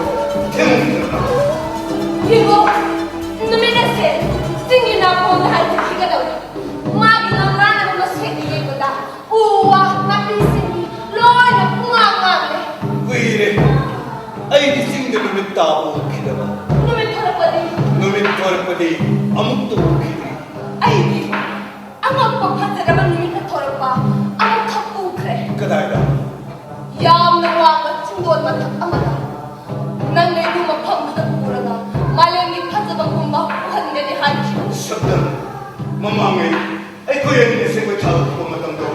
ꯊꯦꯡꯂꯝꯗ꯭ꯔꯥ? ꯌꯦꯡꯉꯣ, ꯅꯨꯃꯤꯠ ꯑꯁꯦ ꯆꯤꯡꯒꯤ ꯅꯥꯀꯣꯡꯗ ꯍꯥꯏꯊꯈꯤꯒꯗꯧꯔꯦ꯫ ꯃꯥꯒꯤ ꯉꯝꯂꯥꯟꯅꯕ ꯃꯁꯦꯛꯇ ꯌꯦꯡꯕꯗ ꯎ ꯋꯥ ꯅꯥꯄꯤꯁꯤꯡ ꯂꯣꯏꯅ ꯄꯨꯡꯉꯥꯡ ꯉꯥꯡꯂꯦ꯫ ꯀꯨꯏꯔꯦ ꯑꯩꯗꯤ ꯆꯤꯡꯗ ꯅꯨꯃꯤꯠ ꯇꯥꯕ ꯎꯈꯤꯗꯕ꯫ ꯅꯨꯃꯤꯠ ꯊꯣꯔꯛꯄꯗꯤ? ꯅꯨꯃꯤꯠ ꯊꯣꯔꯛꯄꯗꯤ ꯑꯃꯨꯛꯇ ꯎꯈꯤꯗ꯭ꯔꯤ꯫ ꯑꯩꯗꯤ ꯑꯉꯛꯄ ꯐꯖꯔꯕ ꯅꯨꯃꯤꯠꯅ ꯊꯣꯔꯛꯄ ꯑꯃꯈꯛ ꯎꯈ꯭ꯔꯦ꯫ ꯀꯗꯥꯏꯗ? ꯌꯥꯝꯅ ꯋꯥꯡꯕ ꯆꯤꯡꯗꯣꯟ ꯃꯊꯛ ꯑꯃꯗ꯫ ꯅꯪ ꯂꯩꯕꯨ ꯃꯐꯝꯗꯨꯗ ꯄꯨꯔꯒ ꯃꯥꯂꯦꯝꯒꯤ ꯐꯖꯕ ꯄꯨꯝꯕ ꯎꯍꯟꯒꯅꯤ ꯍꯥꯏꯈꯤ꯫ ꯁꯛꯇꯝ, ꯃꯃꯥꯡꯉꯩ ꯑꯩꯈꯣꯏ ꯑꯅꯤ ꯑꯁꯦꯡꯕ ꯊꯥꯗꯣꯛꯄ ꯃꯇꯝꯗ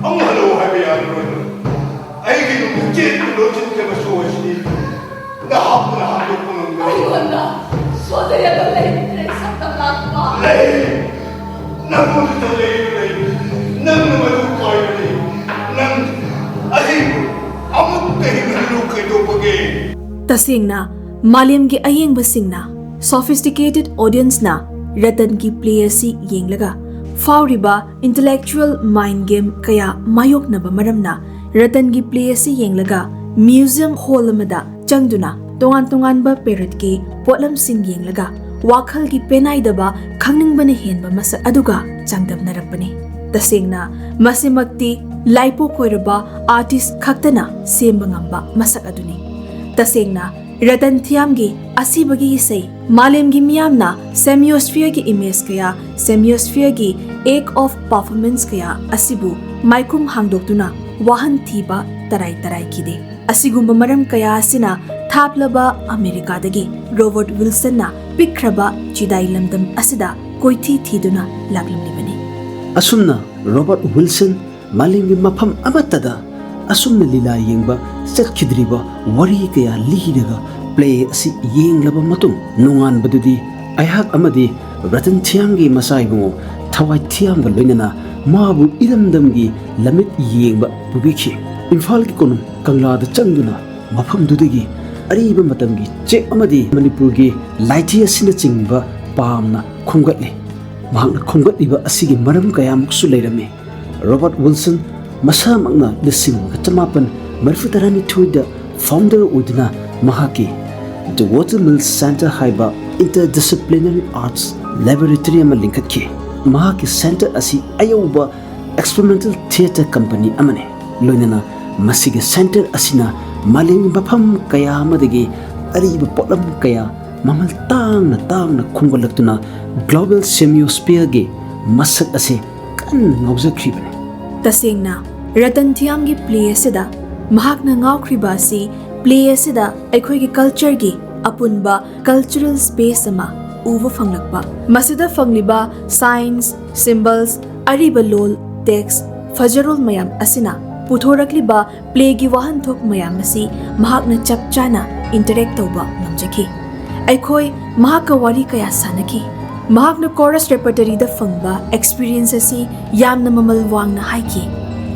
ꯑꯃꯨꯛ ꯍꯜꯂꯛꯎ ꯍꯥꯏꯕ ꯌꯥꯔꯔꯣꯏ꯫ ꯑꯩꯒꯤ ꯅꯨꯡꯁꯤꯠ ꯂꯣꯠꯁꯤꯟꯈꯤꯕ ꯁꯣ ꯑꯁꯤ ꯅꯍꯥꯛꯄꯨꯅ ꯍꯥꯡꯗꯣꯛꯄ ꯉꯝꯒꯅꯤ꯫ ꯑꯩꯉꯣꯟꯗ ꯁꯣꯟꯅꯔꯒ ꯂꯩꯔꯤꯕ ꯁꯛꯇꯝ ꯂꯥꯛꯄ꯫ ꯂꯩ! ꯅꯪꯉꯣꯟꯗ ꯂꯩꯔꯤꯕ ꯂꯩ꯫ ꯅꯪꯅ ꯃꯗꯨ ꯄꯥꯏꯕꯅꯤ꯫ ꯅꯪ ꯑꯩꯕꯨ ꯑꯃꯨꯛꯇ ꯍꯤꯡꯍꯜꯂꯨ ꯀꯩꯗꯧꯕꯒꯦ? ꯇꯁꯦꯡꯅ, ꯃꯥꯂꯦꯝꯒꯤ ꯑꯌꯦꯡꯕꯁꯤꯡꯅ sophisticated audienceꯅ ꯔꯇꯟꯒꯤ play ꯑꯁꯤ ꯌꯦꯡꯂꯒ ꯐꯥꯎꯔꯤꯕ intellectual mind game ꯀꯌꯥ ꯃꯥꯌꯣꯛꯅꯕ ꯃꯔꯝꯅ ꯔꯇꯟꯒꯤ play ꯑꯁꯤ ꯌꯦꯡꯂꯒ museum hall ꯑꯃꯗ ꯆꯪꯗꯨꯅ ꯇꯣꯉꯥꯟ ꯇꯣꯉꯥꯟꯕ ꯄꯦꯔꯠꯀꯤ ꯄꯣꯠꯂꯝꯁꯤꯡ ꯌꯦꯡꯂꯒ ꯋꯥꯈꯜꯒꯤ ꯄꯦꯅꯥꯏꯗꯕ ꯈꯪꯅꯤꯡꯕꯅ ꯍꯦꯟꯕ ꯃꯁꯛ ꯑꯗꯨꯒ ꯆꯥꯡꯗꯝꯅꯔꯛꯄꯅꯤ꯫ ꯇꯁꯦꯡꯅ, ꯃꯁꯤꯃꯛꯇꯤ ꯂꯥꯏꯄꯣꯛ ꯑꯣꯏꯔꯕ artist ꯈꯛꯇꯅ ꯁꯦꯝꯕ ꯉꯝꯕ ꯃꯁꯛ ꯑꯗꯨꯅꯤ꯫ ꯇꯁꯦꯡꯅ, ꯔꯇꯟ ꯊꯤꯌꯥꯝꯒꯤ ꯑꯁꯤꯕꯒꯤ ꯏꯁꯩ ꯃꯥꯂꯦꯝꯒꯤ ꯃꯤꯌꯥꯝꯅ ꯁꯦꯃꯤꯑꯣꯁꯐꯤꯌꯔꯒꯤ ꯏꯃꯦꯖ ꯀꯌꯥ, ꯁꯦꯃꯤꯑꯣꯁꯐꯤꯌꯔꯒꯤ act of performance ꯀꯌꯥ ꯑꯁꯤꯕꯨ ꯃꯥꯏꯈꯨꯝ ꯍꯥꯡꯗꯣꯛꯇꯨꯅ ꯋꯥꯍꯟ ꯊꯤꯕ ꯇꯔꯥꯏ ꯇꯔꯥꯏꯈꯤꯗꯦ꯫ ꯑꯁꯤꯒꯨꯝꯕ ꯃꯔꯝ ꯀꯌꯥ ꯑꯁꯤꯅ ꯊꯥꯞꯂꯕ ꯑꯃꯦꯔꯤꯀꯥꯗꯒꯤ ꯔꯣꯕꯔꯠ ꯋꯤꯜꯁꯟꯅ ꯄꯤꯛꯈ꯭ꯔꯕ ꯆꯤꯗꯥꯏ ꯂꯝꯗꯝ ꯑꯁꯤꯗ ꯀꯣꯏꯊꯤ ꯊꯤꯗꯨꯅ ꯂꯥꯛꯂꯝꯂꯤꯕꯅꯤ꯫ ꯑꯁꯨꯝꯅ ꯔꯣꯕꯔꯠ ꯋꯤꯜꯁꯟ ꯃꯥꯂꯦꯝꯒꯤ ꯃꯐꯝ ꯑꯃꯠꯇꯗ ꯑꯁꯨꯝꯅ ꯂꯤꯂꯥ ꯌꯦꯡꯕ ꯆꯠꯈꯤꯗ꯭ꯔꯤꯕ ꯋꯥꯔꯤ ꯀꯌꯥ ꯂꯤꯔꯒ play ꯑꯁꯤ ꯌꯦꯡꯂꯕ ꯃꯇꯨꯡ, ꯅꯣꯡꯉꯥꯟꯕꯗꯨꯗꯤ ꯑꯩꯍꯥꯛ ꯑꯃꯗꯤ ꯔꯇꯟ ꯊꯤꯌꯥꯝꯒꯤ ꯃꯆꯥ ꯏꯕꯨꯡꯉꯣ ꯊꯋꯥꯏ ꯊꯤꯌꯥꯝꯒ ꯂꯣꯏꯅꯅ ꯃꯥꯕꯨ ꯏꯔꯝꯗꯝꯒꯤ ꯂꯝꯃꯤꯠ ꯌꯦꯡꯕ ꯄꯨꯕꯤꯈꯤ꯫ ꯏꯝꯐꯥꯜꯒꯤ ꯀꯣꯅꯨꯡ ꯀꯪꯂꯥꯗ ꯆꯪꯗꯨꯅ ꯃꯐꯝꯗꯨꯗꯒꯤ ꯑꯔꯤꯕ ꯃꯇꯝꯒꯤ ꯆꯦꯛ ꯑꯃꯗꯤ ꯃꯅꯤꯄꯨꯔꯒꯤ ꯂꯥꯏꯙꯤ ꯑꯁꯤꯅꯆꯤꯡꯕ ꯄꯥꯝꯅ ꯈꯣꯝꯒꯠꯂꯤ꯫ ꯃꯍꯥꯛꯅ ꯈꯣꯝꯒꯠꯂꯤꯕ ꯑꯁꯤꯒꯤ ꯃꯔꯝ ꯀꯌꯥꯃꯨꯛꯁꯨ ꯂꯩꯔꯝꯃꯤ꯫ ꯔꯣꯕꯔꯠ ꯋꯤꯜꯁꯟ ꯃꯁꯥꯃꯛꯅ ꯂꯤꯁꯤꯡ ꯑꯃꯒ ꯆꯃꯥꯄꯟ ꯃꯔꯤꯐꯨ ꯇꯔꯥꯅꯤꯊꯣꯏꯗ founder ꯑꯣꯏꯗꯨꯅ ꯃꯍꯥꯛꯀꯤ The Watermill Center ꯍꯥꯏꯕ interdisciplinary arts laboratory ꯑꯃ ꯂꯤꯡꯈꯠꯈꯤ꯫ ꯃꯍꯥꯛꯀꯤ center ꯑꯁꯤ ꯑꯌꯧꯕ experimental theatre company ꯑꯃꯅꯤ꯫ ꯂꯣꯏꯅꯅ ꯃꯁꯤꯒꯤ center ꯑꯁꯤꯅ ꯃꯥꯂꯦꯝꯒꯤ ꯃꯐꯝ ꯀꯌꯥ ꯑꯃꯗꯒꯤ ꯑꯔꯤꯕ ꯄꯣꯠꯂꯝ ꯀꯌꯥ ꯃꯃꯜ ꯇꯥꯡꯅ ꯇꯥꯡꯅ ꯈꯣꯝꯒꯠꯂꯛꯇꯨꯅ global semiosphereꯒꯤ ꯃꯁꯛ ꯑꯁꯤ ꯀꯟꯅ ꯉꯥꯎꯖꯈ꯭ꯔꯤꯕꯅꯤ꯫ ꯇꯁꯦꯡꯅ, ꯔꯇꯟ ꯊꯤꯌꯥꯝꯒꯤ play ꯑꯁꯤꯗ ꯃꯍꯥꯛꯅ ꯉꯥꯎꯈ꯭ꯔꯤꯕ ꯑꯁꯤ play ꯑꯁꯤꯗ ꯑꯩꯈꯣꯏꯒꯤ cultureꯒꯤ ꯑꯄꯨꯟꯕ cultural space ꯑꯃ ꯎꯕ ꯐꯪꯂꯛꯄ꯫ ꯃꯁꯤꯗ ꯐꯪꯂꯤꯕ signs, symbols, ꯑꯔꯤꯕ ꯂꯣꯜ, text, ꯐꯖꯔꯣꯜ ꯃꯌꯥꯝ ꯑꯁꯤꯅ ꯄꯨꯊꯣꯔꯛꯂꯤꯕ ꯄ꯭ꯂꯦꯒꯤ ꯋꯥꯍꯟꯊꯣꯛ ꯃꯌꯥꯝ ꯑꯁꯤ ꯃꯍꯥꯛꯅ ꯆꯞ ꯆꯥꯅ ꯏꯟꯇꯔꯦꯛ ꯇꯧꯕ ꯉꯝꯖꯈꯤ꯫ ꯑꯩꯈꯣꯏ ꯃꯍꯥꯛꯀ ꯋꯥꯔꯤ ꯀꯌꯥ ꯁꯥꯟꯅꯈꯤ꯫ ꯃꯍꯥꯛꯅ ꯀꯣꯔꯁ ꯔꯦꯄꯔꯇꯔꯤꯗ ꯐꯪꯕ ꯑꯦꯛꯁꯄꯤꯔꯤꯌꯦꯟꯁ ꯑꯁꯤ ꯌꯥꯝꯅ ꯃꯃꯜ ꯋꯥꯡꯅ ꯍꯥꯏꯈꯤ꯫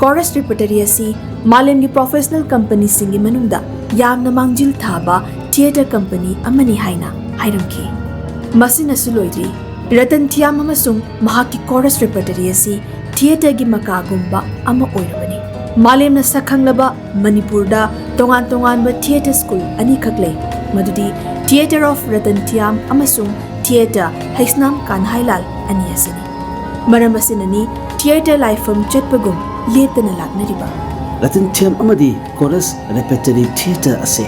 ꯀꯣꯔꯁ ꯔꯦꯄꯔꯇꯔꯤ ꯑꯁꯤ ꯃꯥꯂꯦꯝꯒꯤ ꯄ꯭ꯔꯣꯐꯦꯁꯅꯦꯜ ꯀꯝꯄꯅꯤꯁꯤꯡꯒꯤ ꯃꯅꯨꯡꯗ ꯌꯥꯝꯅ ꯃꯥꯡꯖꯤꯜ ꯊꯥꯕ ꯊꯤꯌꯦꯇꯔ ꯀꯝꯄꯅꯤ ꯑꯃꯅꯤ ꯍꯥꯏꯅ ꯍꯥꯏꯔꯝꯈꯤ꯫ ꯃꯁꯤꯅꯁꯨ ꯂꯣꯏꯗ꯭ꯔꯤ꯫ ꯔꯇꯟ ꯊꯤꯌꯥꯝ ꯑꯃꯁꯨꯡ ꯃꯍꯥꯛꯀꯤ ꯀꯣꯔꯁ ꯔꯦꯄꯔꯇꯔꯤ ꯑꯁꯤ ꯊꯤꯌꯦꯇꯔꯒꯤ ꯃꯀꯥꯒꯨꯝꯕ ꯑꯃ ꯑꯣꯏꯔꯕꯅꯤ꯫ ꯃꯥꯂꯦꯝꯅ ꯁꯛ ꯈꯪꯂꯕ ꯃꯅꯤꯄꯨꯔꯗ ꯇꯣꯉꯥꯟ ꯇꯣꯉꯥꯟꯕ ꯊꯤꯌꯦꯇꯔ ꯁ꯭ꯀꯨꯜ ꯑꯅꯤꯈꯛ ꯂꯩ, ꯃꯗꯨꯗꯤ ꯊꯤꯌꯦꯇꯔ ꯑꯣꯐ ꯔꯇꯟ ꯊꯤꯌꯥꯝ ꯑꯃꯁꯨꯡ ꯊꯤꯌꯦꯇꯔ ꯍꯩꯁꯅꯥꯝ ꯀꯥꯟꯍꯥꯏꯂꯥꯜ ꯑꯅꯤ ꯑꯁꯤꯅꯤ꯫ ꯃꯔꯝ ꯑꯁꯤꯅꯅꯤ ꯊꯤꯌꯦꯇꯔ ꯂꯥꯏꯐꯝ ꯆꯠꯄꯒꯨꯝ ꯂꯦꯞꯇꯅ ꯂꯥꯛꯅꯔꯤꯕ꯫ ꯔꯇꯟ ꯊꯤꯌꯥꯝ ꯑꯃꯗꯤ ꯀꯣꯔꯁ ꯔꯦꯄꯔꯇꯔꯤ ꯊꯤꯌꯦꯇꯔ ꯑꯁꯦ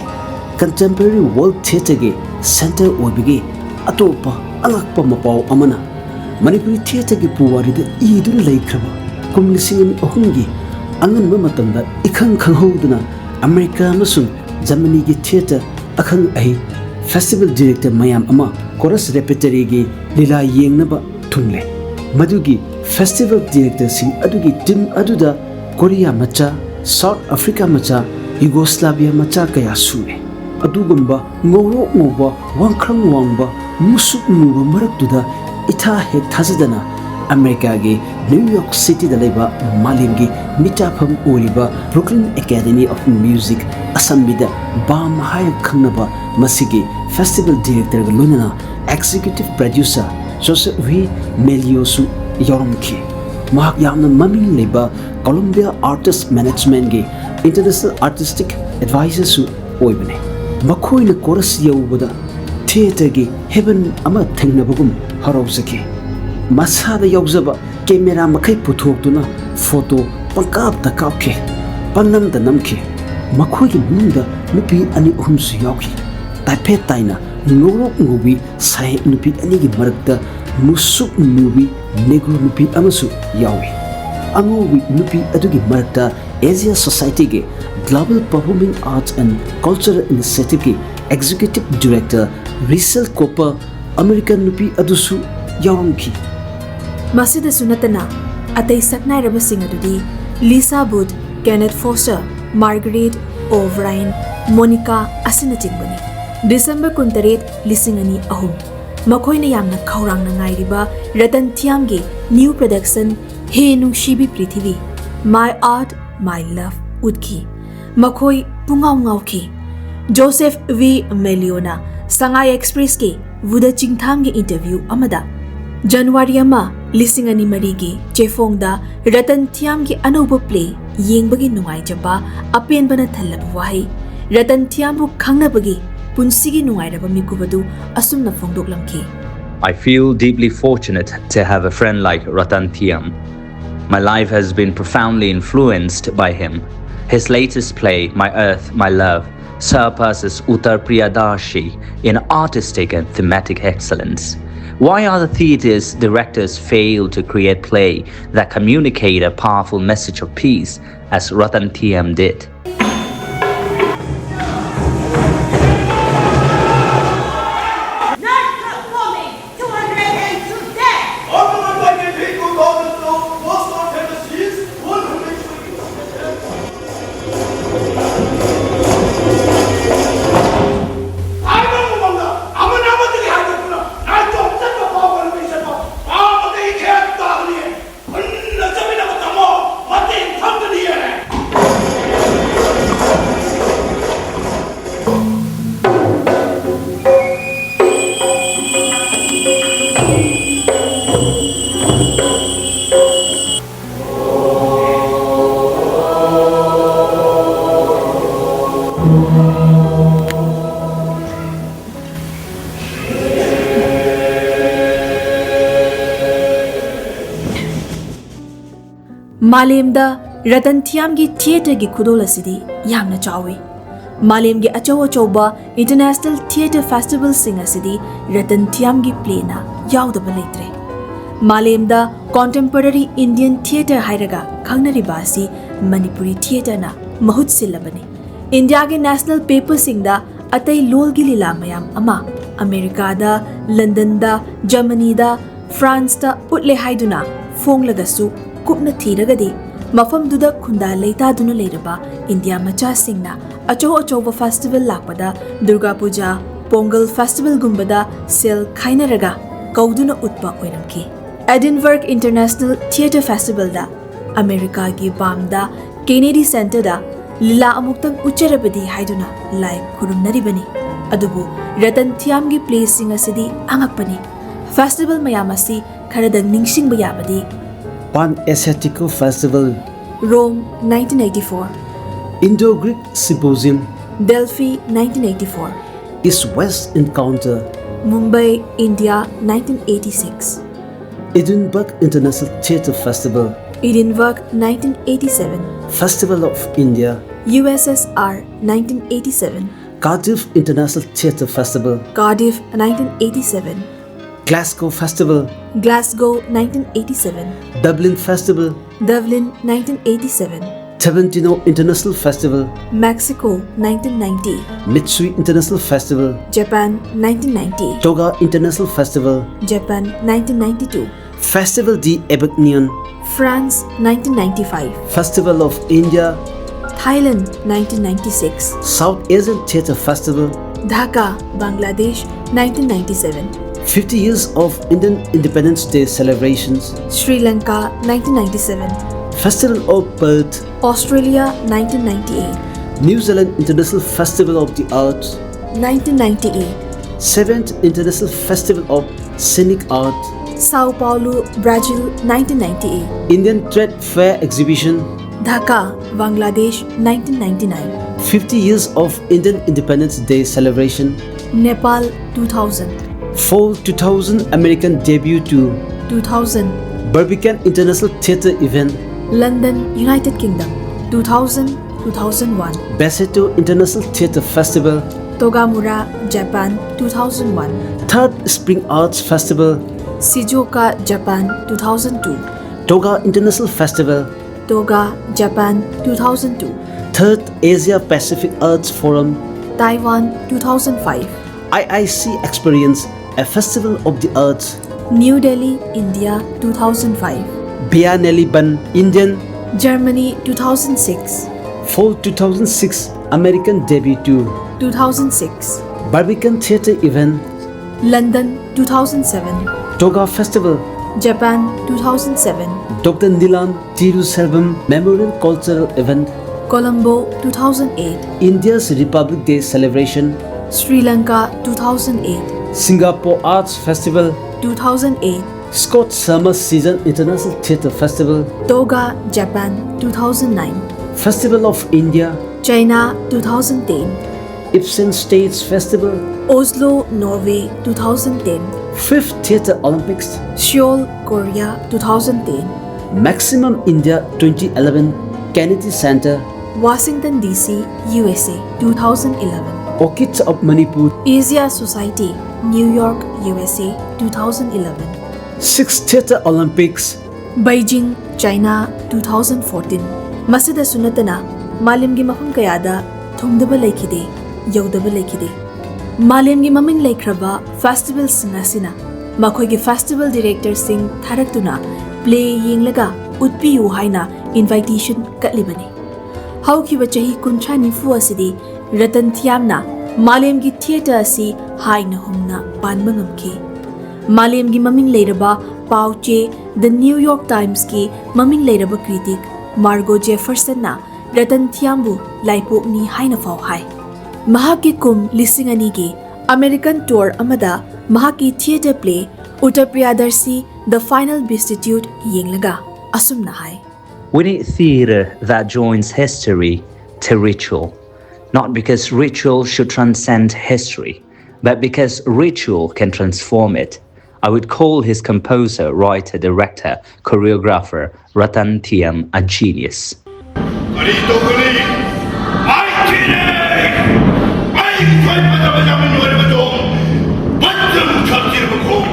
ꯀꯟꯇꯦꯝꯄꯔꯦꯔꯤ ꯋꯥꯔꯜꯗ ꯊꯤꯌꯦꯇꯔꯒꯤ ꯁꯦꯟꯇꯔ ꯑꯣꯏꯕꯒꯤ ꯑꯇꯣꯞꯄ ꯑꯉꯛꯄ ꯃꯄꯥꯎ ꯑꯃꯅ, ꯃꯅꯤꯄꯨꯔꯤ ꯊꯤꯌꯦꯇꯔꯒꯤ ꯄꯨꯋꯥꯔꯤꯗ ꯏꯗꯨꯅ ꯂꯩꯈ꯭ꯔꯕ ꯀꯨꯝ ꯂꯤꯁꯤꯡ ꯑꯅꯤ ꯑꯍꯨꯝꯒꯤ ꯑꯉꯟꯕ ꯃꯇꯝꯗ ꯏꯈꯪ ꯈꯪꯍꯧꯗꯅ ꯑꯃꯦꯔꯤꯀꯥ ꯑꯃꯁꯨꯡ ꯖꯔꯃꯅꯤꯒꯤ ꯊꯤꯌꯦꯇꯔ ꯑꯈꯪ ꯑꯍꯩ, ꯐꯦꯁꯇꯤꯚꯦꯜ ꯗꯤꯔꯦꯛꯇꯔ ꯃꯌꯥꯝ ꯑꯃ ꯀꯣꯔꯁ ꯔꯦꯄꯔꯇꯔꯤꯒꯤ ꯂꯤꯂꯥ ꯌꯦꯡꯅꯕ ꯊꯨꯡꯂꯦ꯫ ꯃꯗꯨꯒꯤ ꯐꯦꯁꯇꯤꯚꯦꯜ ꯗꯤꯔꯦꯛꯇꯔꯁꯤꯡ ꯑꯗꯨꯒꯤ ꯇꯤꯝ ꯑꯗꯨꯗ ꯀꯣꯔꯤꯌꯥ ꯃꯆꯥ, ꯁꯥꯎꯠ ꯑꯐ꯭ꯔꯤꯀꯥ ꯃꯆꯥ, ꯌꯨꯒꯣꯁ꯭ꯂꯥꯚꯤꯌꯥ ꯃꯆꯥ ꯀꯌꯥ ꯁꯨꯔꯦ꯫ ꯑꯗꯨꯒꯨꯝꯕ ꯉꯧꯔꯣꯛ ꯉꯧꯕ, ꯋꯥꯡꯈ꯭ꯔꯪ ꯋꯥꯡꯕ, ꯃꯨꯁꯨꯛ ꯃꯨꯕ ꯃꯔꯛꯇꯨꯗ ꯏꯊꯥ ꯍꯦꯛ ꯊꯥꯖꯗꯅ ꯑꯃꯦꯔꯤꯀꯥꯒꯤ ꯅ꯭ꯌꯨ ꯌꯣꯔꯛ ꯁꯤꯇꯤꯗ ꯂꯩꯕ ꯃꯥꯂꯦꯝꯒꯤ ꯃꯤꯇꯥꯐꯝ ꯑꯣꯏꯔꯤꯕ Brooklyn Academy of Music, ꯑꯁꯝꯕꯤꯗ ꯕꯥꯝ ꯍꯥꯏꯅ ꯈꯪꯅꯕ ꯃꯁꯤꯒꯤ ꯐꯦꯁꯇꯤꯚꯦꯜ ꯗꯤꯔꯦꯛꯇꯔꯒ ꯂꯣꯏꯅꯅ ꯑꯦꯛꯖꯤꯀ꯭ꯌꯨꯇꯤꯚ ꯄ꯭ꯔꯗ꯭ꯌꯨꯁꯔ ꯖꯣꯁꯦꯐ ꯚꯤ ꯃꯦꯂꯤꯌꯣꯁꯨ ꯌꯥꯎꯔꯝꯈꯤ꯫ ꯃꯍꯥꯛ ꯌꯥꯝꯅ ꯃꯃꯤꯡ ꯂꯩꯕ ꯀꯣꯂꯝꯕꯤꯌꯥ ꯑꯥꯔꯇꯤꯁ ꯃꯦꯅꯦꯖꯃꯦꯟꯠꯀꯤ ꯏꯟꯇꯔꯅꯦꯁꯅꯦꯜ ꯑꯥꯔꯇꯤꯁꯇꯤꯛ ꯑꯦꯗꯚꯥꯏꯖꯔꯁꯨ ꯑꯣꯏꯕꯅꯤ꯫ ꯃꯈꯣꯏꯅ ꯀꯣꯔꯁ ꯌꯧꯕꯗ ꯊꯤꯌꯦꯇꯔꯒꯤ ꯍꯦꯚꯟ ꯑꯃ ꯊꯦꯡꯅꯕꯒꯨꯝ ꯍꯔꯥꯎꯖꯈꯤ꯫ ꯃꯁꯥꯗ ꯌꯥꯎꯖꯕ ꯀꯦꯃꯦꯔꯥ ꯃꯈꯩ ꯄꯨꯊꯣꯛꯇꯨꯅ ꯐꯣꯇꯣ ꯄꯪꯀꯥꯞꯇ ꯀꯥꯞꯈꯤ, ꯄꯪꯅꯝꯗ ꯅꯝꯈꯤ꯫ ꯃꯈꯣꯏꯒꯤ ꯃꯅꯨꯡꯗ ꯅꯨꯄꯤ ꯑꯅꯤ ꯑꯍꯨꯝꯁꯨ ꯌꯥꯎꯈꯤ꯫ ꯇꯥꯏꯐꯦꯠ ꯇꯥꯏꯅ ꯉꯧꯔꯣꯛ ꯉꯧꯕꯤ ꯁꯥꯍꯦꯕ ꯅꯨꯄꯤ ꯑꯅꯤꯒꯤ ꯃꯔꯛꯇ ꯃꯨꯁꯨꯛ ꯃꯨꯕꯤ ꯅꯦꯒ꯭ꯔꯣ ꯅꯨꯄꯤ ꯑꯃꯁꯨ ꯌꯥꯎꯏ꯫ ꯑꯉꯧꯕꯤ ꯅꯨꯄꯤ ꯑꯗꯨꯒꯤ ꯃꯔꯛꯇ ꯑꯦꯖꯤꯌꯥ ꯁꯣꯁꯥꯏꯇꯤꯒꯤ Global Performing Arts and Cultural Initiativeꯀꯤ executive director Rachel Cooper, American ꯅꯨꯄꯤ ꯑꯗꯨꯁꯨ ꯌꯥꯎꯔꯝꯈꯤ꯫ ꯃꯁꯤꯗꯁꯨ ꯅꯠꯇꯅ ꯑꯇꯩ ꯁꯛꯅꯥꯏꯔꯕꯁꯤꯡ ꯑꯗꯨꯗꯤ Lisa Booth, Kenneth Foster, Marguerite O'Brien, Monica ꯑꯁꯤꯅꯆꯤꯡꯕꯅꯤ꯫ ꯗꯤꯁꯦꯝꯕꯔ ꯀꯨꯟꯇꯔꯦꯠ, ꯂꯤꯁꯤꯡ ꯑꯅꯤ ꯑꯍꯨꯝ꯫ ꯃꯈꯣꯏꯅ ꯌꯥꯝꯅ ꯈꯧꯔꯥꯡꯅ ꯉꯥꯏꯔꯤꯕ ꯔꯇꯟ ꯊꯤꯌꯥꯝꯒꯤ new production ꯍꯦ ꯅꯨꯡꯁꯤꯕꯤ ꯄ꯭ꯔꯤꯊꯤꯕꯤ, My Earth, My Love ꯎꯠꯈꯤ꯫ ꯃꯈꯣꯏ ꯄꯨꯡꯉꯥꯎ ꯉꯥꯎꯈꯤ꯫ ꯖꯣꯁꯦꯐ ꯚꯤ ꯃꯦꯂꯤꯌꯣꯅ ꯁꯉꯥꯏ ꯑꯦꯛꯁꯄ꯭ꯔꯦꯁꯀꯤ ꯕꯨꯙ ꯆꯤꯡꯊꯥꯝꯒꯤ interview ꯑꯃꯗ, ꯖꯅꯋꯥꯔꯤ ꯑꯃ, ꯂꯤꯁꯤꯡ ꯑꯅꯤ ꯃꯔꯤꯒꯤ ꯆꯦꯐꯣꯡꯗ ꯔꯇꯟ ꯊꯤꯌꯥꯝꯒꯤ ꯑꯅꯧꯕ play ꯌꯦꯡꯕꯒꯤ ꯅꯨꯡꯉꯥꯏꯖꯕ ꯑꯄꯦꯟꯕꯅ ꯊꯜꯂꯕ ꯋꯥꯍꯩ, ꯔꯇꯟ ꯊꯤꯌꯥꯝꯕꯨ ꯈꯪꯅꯕꯒꯤ ꯄꯨꯟꯁꯤꯒꯤ ꯅꯨꯡꯉꯥꯏꯔꯕ ꯃꯤꯀꯨꯞ ꯑꯗꯨ ꯑꯁꯨꯝꯅ ꯐꯣꯡꯗꯣꯛꯂꯝꯈꯤ꯫ I feel deeply fortunate to have a friend like Ratan Thiam. My life has been profoundly influenced by him. His latest play, My Earth, My Love, surpasses Uttar Priyadarshi in artistic and thematic excellence. Why other theatres directors fail to create play that communicate a powerful message of peace as Ratan Thiam did? Not performing two hundred and two days. Automatically two thousand two, most of the is one hundred twenty. ꯑꯃꯅ ꯑꯃꯗꯒꯤ ꯍꯥꯏꯗꯣꯛꯇꯨꯅ ꯅꯥꯏꯇꯣꯝ ꯆꯠꯄ ꯐꯥꯎꯕ ꯅꯨꯃꯤꯠ ꯆꯠꯄ ꯄꯥꯕꯗꯒꯤ ꯈꯦꯠ ꯇꯥꯒꯅꯤ꯫ ꯄꯨꯟꯅ ꯆꯠꯃꯤꯟꯅꯕ ꯇꯝꯃꯣ, ꯃꯇꯦꯡ ꯈꯪꯒꯅꯤ꯫ ꯃꯥꯂꯦꯝꯗ ꯔꯇꯟ ꯊꯤꯌꯥꯝꯒꯤ theatreꯒꯤ ꯈꯨꯗꯣꯜ ꯑꯁꯤꯗꯤ ꯌꯥꯝꯅ ꯆꯥꯎꯏ꯫ ꯃꯥꯂꯦꯝꯒꯤ ꯑꯆꯧ ꯑꯆꯧꯕ international theatre festivalꯁꯤꯡ ꯑꯁꯤꯗꯤ ꯔꯇꯟ ꯊꯤꯌꯥꯝꯒꯤ playꯅ ꯌꯥꯎꯗꯕ ꯂꯩꯇ꯭ꯔꯦ꯫ ꯃꯥꯂꯦꯝꯗ contemporary Indian theatre ꯍꯥꯏꯔꯒ ꯈꯪꯅꯔꯤꯕ ꯑꯁꯤ ꯃꯅꯤꯄꯨꯔꯤ theatreꯅ ꯃꯍꯨꯠ ꯁꯤꯜꯂꯕꯅꯤ꯫ ꯏꯟꯗꯤꯌꯥꯒꯤ national paperꯁꯤꯡꯗ ꯑꯇꯩ ꯂꯣꯜꯒꯤ ꯂꯤꯂꯥ ꯃꯌꯥꯝ ꯑꯃ ꯑꯃꯦꯔꯤꯀꯥꯗ, ꯂꯟꯗꯟꯗ, ꯖꯔꯃꯅꯤꯗ, ꯐ꯭ꯔꯥꯟꯁꯇ ꯎꯠꯂꯦ ꯍꯥꯏꯗꯨꯅ ꯐꯣꯡꯂꯒꯁꯨ, ꯀꯨꯞꯅ ꯊꯤꯔꯒꯗꯤ ꯃꯐꯝꯗꯨꯗ ꯈꯨꯟꯗꯥ ꯂꯩꯇꯥꯗꯨꯅ ꯂꯩꯔꯕ ꯏꯟꯗꯤꯌꯥ ꯃꯆꯥꯁꯤꯡꯅ ꯑꯆꯧ ꯑꯆꯧꯕ ꯐꯦꯁꯇꯤꯚꯦꯜ ꯂꯥꯛꯄꯗ, ꯗꯨꯔꯒꯥ ꯄꯨꯖꯥ, ꯄꯣꯡꯒꯜ ꯐꯦꯁꯇꯤꯚꯦꯜꯒꯨꯝꯕꯗ ꯁꯦꯜ ꯈꯥꯏꯅꯔꯒ ꯀꯧꯗꯨꯅ ꯎꯠꯄ ꯑꯣꯏꯔꯝꯈꯤ꯫ ꯑꯦꯗꯤꯟꯕꯔꯒ ꯏꯟꯇꯔꯅꯦꯁꯅꯦꯜ ꯊꯤꯌꯦꯇꯔ ꯐꯦꯁꯇꯤꯚꯦꯜꯗ ꯑꯃꯦꯔꯤꯀꯥꯒꯤ ꯕꯥꯝꯗ ꯀꯦꯅꯦꯗꯤ ꯁꯦꯟꯇꯔꯗ ꯂꯤꯂꯥ ꯑꯃꯨꯛꯇꯪ ꯎꯠꯆꯔꯕꯗꯤ ꯍꯥꯏꯗꯨꯅ ꯂꯥꯏ ꯈꯨꯔꯨꯝꯅꯔꯤꯕꯅꯤ꯫ ꯑꯗꯨꯕꯨ ꯔꯇꯟ ꯊꯤꯌꯥꯝꯒꯤ ꯄ꯭ꯂꯦꯁꯤꯡ ꯑꯁꯤꯗꯤ ꯑꯉꯛꯄꯅꯤ꯫ ꯐꯦꯁꯇꯤꯚꯦꯜ ꯃꯌꯥꯝ ꯑꯁꯤ ꯈꯔꯗꯪ ꯅꯤꯡꯁꯤꯡꯕ ꯌꯥꯕꯗꯤ: Pan Asiatico Festival, Rome, nineteen eighty-four, Indo-Greek Symposium, Delphi, nineteen eighty-four, East-West Encounter, Mumbai, India, nineteen eighty-six, Edinburgh International Theatre Festival, Edinburgh, nineteen eighty-seven, Festival of India, U S S R, nineteen eighty-seven, Cardiff International Theatre Festival, Cardiff, nineteen eighty-seven, Glasgow Festival, Glasgow, nineteen eighty-seven, Dublin Festival, Dublin, nineteen eighty-seven, Tolentino International Festival, Mexico, nineteen ninety, Mitsui International Festival, Japan, nineteen ninety, Toga International Festival, Japan, nineteen ninety-two, Festival de Avignon, France, nineteen ninety-five, Festival of India, Thailand, nineteen ninety-six, South Asian Theatre Festival, Dhaka, Bangladesh, nineteen ninety-seven, fifty years of Indian Independence Day celebrations, Sri Lanka, nineteen ninety-seven, Festival of Perth, Australia, nineteen ninety-eight, New Zealand International Festival of the Arts, nineteen ninety-eight, seventh International Festival of Scenic Art, Sao Paulo, Brazil, nineteen ninety-eight, Indian Trade Fair Exhibition, Dhaka, Bangladesh, nineteen ninety-nine, fifty years of Indian Independence Day celebration, Nepal, two thousand, Fall two thousand American Debut Tour, two thousand, Barbican International Theatre Event, London, United Kingdom, two thousand, two thousand one, Baseto International Theatre Festival, Togamura, Japan, two thousand one, Third Spring Arts Festival, Shizuoka, Japan, two thousand two, Toga International Festival, Toga, Japan, two thousand two, Third Asia Pacific Arts Forum, Taiwan, two thousand five, I I C Experience, a Festival of the Arts, New Delhi, India, two thousand five, Biennale Bern, Indian Germany two thousand six, Fall two thousand six American debut two, two thousand six, Barbican Theatre event, London two thousand seven, Toga Festival, Japan two thousand seven, Doctor Nilan Tiruselvam Memorial Cultural Event, Colombo two thousand eight, India's Republic Day celebration, Sri Lanka two thousand eight, Singapore Arts Festival, two thousand eight, Scott Summer Season International Theatre Festival, Toga Japan two thousand nine, Festival of India, China two thousand ten, Ibsen States Festival, Oslo Norway two thousand ten, Fifth Theatre Olympics, Seoul Korea two thousand ten, Maximum India twenty eleven Kennedy Center, Washington D C U S A two thousand eleven, Orchids of Manipur, Asia Society New York U S A two thousand eleven, Sixth Theatre Olympics, Beijing China two thousand fourteen꯫ ꯃꯁꯤꯗꯁꯨ ꯅꯠꯇꯅ ꯃꯥꯂꯦꯝꯒꯤ ꯃꯐꯝ ꯀꯌꯥꯗ ꯊꯨꯡꯗꯕ ꯂꯩꯈꯤꯗꯦ, ꯌꯧꯗꯕ ꯂꯩꯈꯤꯗꯦ꯫ ꯃꯥꯂꯦꯝꯒꯤ ꯃꯃꯤꯡ ꯂꯩꯈ꯭ꯔꯕ ꯐꯦꯁꯇꯤꯚꯦꯜꯁꯤꯡ ꯑꯁꯤꯅ ꯃꯈꯣꯏꯒꯤ ꯐꯦꯁꯇꯤꯚꯦꯜ ꯗꯤꯔꯦꯛꯇꯔꯁꯤꯡ ꯊꯥꯔꯛꯇꯨꯅ ꯄ꯭ꯂꯦ ꯌꯦꯡꯂꯒ ꯎꯠꯄꯤꯌꯨ ꯍꯥꯏꯅ ꯏꯟꯚꯥꯏꯇꯦꯁꯟ ꯀꯠꯂꯤꯕꯅꯤ꯫ ꯍꯧꯈꯤꯕ ꯆꯍꯤ ꯀꯨꯟꯊ꯭ꯔꯥ ꯅꯤꯐꯨ ꯑꯁꯤꯗꯤ ꯔꯇꯟ ꯊꯤꯌꯥꯝꯅ ꯃꯥꯂꯦꯝꯒꯤ ꯊꯤꯌꯦꯇꯔ ꯑꯁꯤ ꯍꯥꯏꯅ ꯍꯨꯝꯅ ꯄꯥꯟꯕ ꯉꯝꯈꯤ꯫ ꯃꯥꯂꯦꯝꯒꯤ ꯃꯃꯤꯡ ꯂꯩꯔꯕ ꯄꯥꯎ ꯆꯦ ꯗ ꯅ꯭ꯌꯨ ꯌꯣꯔꯛ ꯇꯥꯏꯝꯁꯀꯤ ꯃꯃꯤꯡ ꯂꯩꯔꯕ ꯀ꯭ꯔꯤꯇꯤꯛ ꯃꯥꯔꯒꯣ ꯖꯦꯐꯔꯁꯟꯅ ꯔꯇꯟ ꯊꯤꯌꯥꯝꯕꯨ ꯂꯥꯏꯄꯣꯛꯅꯤ ꯍꯥꯏꯅ ꯐꯥꯎ ꯍꯥꯏ꯫ ꯃꯍꯥꯛꯀꯤ ꯀꯨꯝ ꯂꯤꯁꯤꯡ ꯑꯅꯤꯒꯤ ꯑꯃꯦꯔꯤꯀꯟ ꯇꯨꯔ ꯑꯃꯗ ꯃꯍꯥꯛꯀꯤ ꯊꯤꯌꯦꯇꯔ ꯄ꯭ꯂꯦ ꯎꯠꯇꯔ ꯄ꯭ꯔꯤꯌꯥꯗꯔꯁꯤ ꯗ ꯐꯥꯏꯅꯦꯜ ꯕꯤꯁꯇꯤꯇ꯭ꯌꯨꯠ ꯌꯦꯡꯂꯒ ꯑꯁꯨꯝꯅ ꯍꯥꯏ꯫ We need theatre that joins history to ritual, not because ritual should transcend history, but because ritual can transform it. I would call his composer, writer, director, choreographer Ratan Thiam a genius. ꯀꯔꯤ ꯇꯧꯒꯅꯤ? ꯑꯩ ꯊꯤꯔꯦ! ꯑꯩ ꯁꯣꯏ ꯐꯠꯇꯕ ꯌꯥꯝꯅ ꯂꯣꯏꯔꯕꯗꯣ ꯕꯠꯇ꯭ꯔꯨꯝ ꯈꯛ ꯊꯤꯔꯕ ꯈꯣꯡ꯫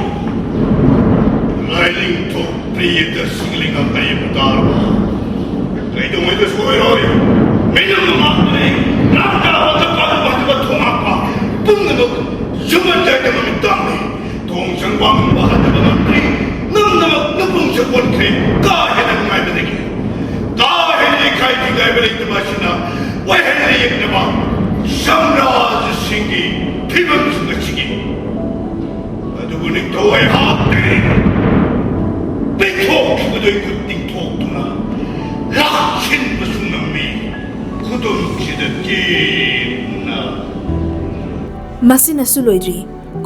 ꯂꯥꯏꯅꯤꯡꯊꯧ ꯄ꯭ꯔꯤꯌꯗꯔꯁꯤꯒꯤ ꯂꯩꯉꯥꯛ ꯂꯩꯕ ꯇꯥꯔꯕ? ꯀꯩꯗꯧꯉꯩꯗ ꯁꯣꯏꯔꯣꯏ? ꯃꯤꯅꯝ ꯃꯃꯥꯡꯗꯅꯤ꯫ ꯅꯥꯛꯇ ꯍꯧꯒꯠꯄ ꯍꯧꯒꯠꯄ ꯊꯣꯉꯛꯄ ꯄꯨꯝꯅꯃꯛ ꯌꯨꯝꯕꯠ ꯌꯥꯏꯗ ꯃꯃꯤꯠ ꯇꯥꯡꯂꯤ꯫ ꯊꯣꯡ ꯁꯪꯕ ꯉꯝꯕ ꯍꯟꯊꯕ ꯉꯝꯗ꯭ꯔꯤ꯫ ꯅꯪꯅꯃꯛ ꯅꯄꯨꯡꯁꯛ ꯑꯣꯟꯈ꯭ꯔꯦ꯫ ꯀꯥ ꯍꯦꯟꯅ ꯅꯨꯡꯉꯥꯏꯕꯗꯒꯤ ꯐꯤꯕꯝꯁꯤꯡ ꯑꯁꯤꯒꯤ ꯑꯗꯨꯕꯨ ꯅꯤꯡꯊꯧ ꯑꯩꯍꯥꯛꯇꯤ ꯄꯦꯟꯊꯣꯛꯈꯤꯕꯗꯣ ꯑꯩꯈꯨꯠ ꯇꯤꯡꯊꯣꯛꯇꯨꯅ ꯂꯥꯛꯁꯤꯟꯕꯁꯨ ꯉꯝꯃꯤ꯫ ꯈꯨꯗꯨꯝꯁꯤꯗ ꯆꯦꯠꯅ ꯃꯁꯤꯅꯁꯨ ꯂꯣꯏꯗ꯭ꯔꯤ꯫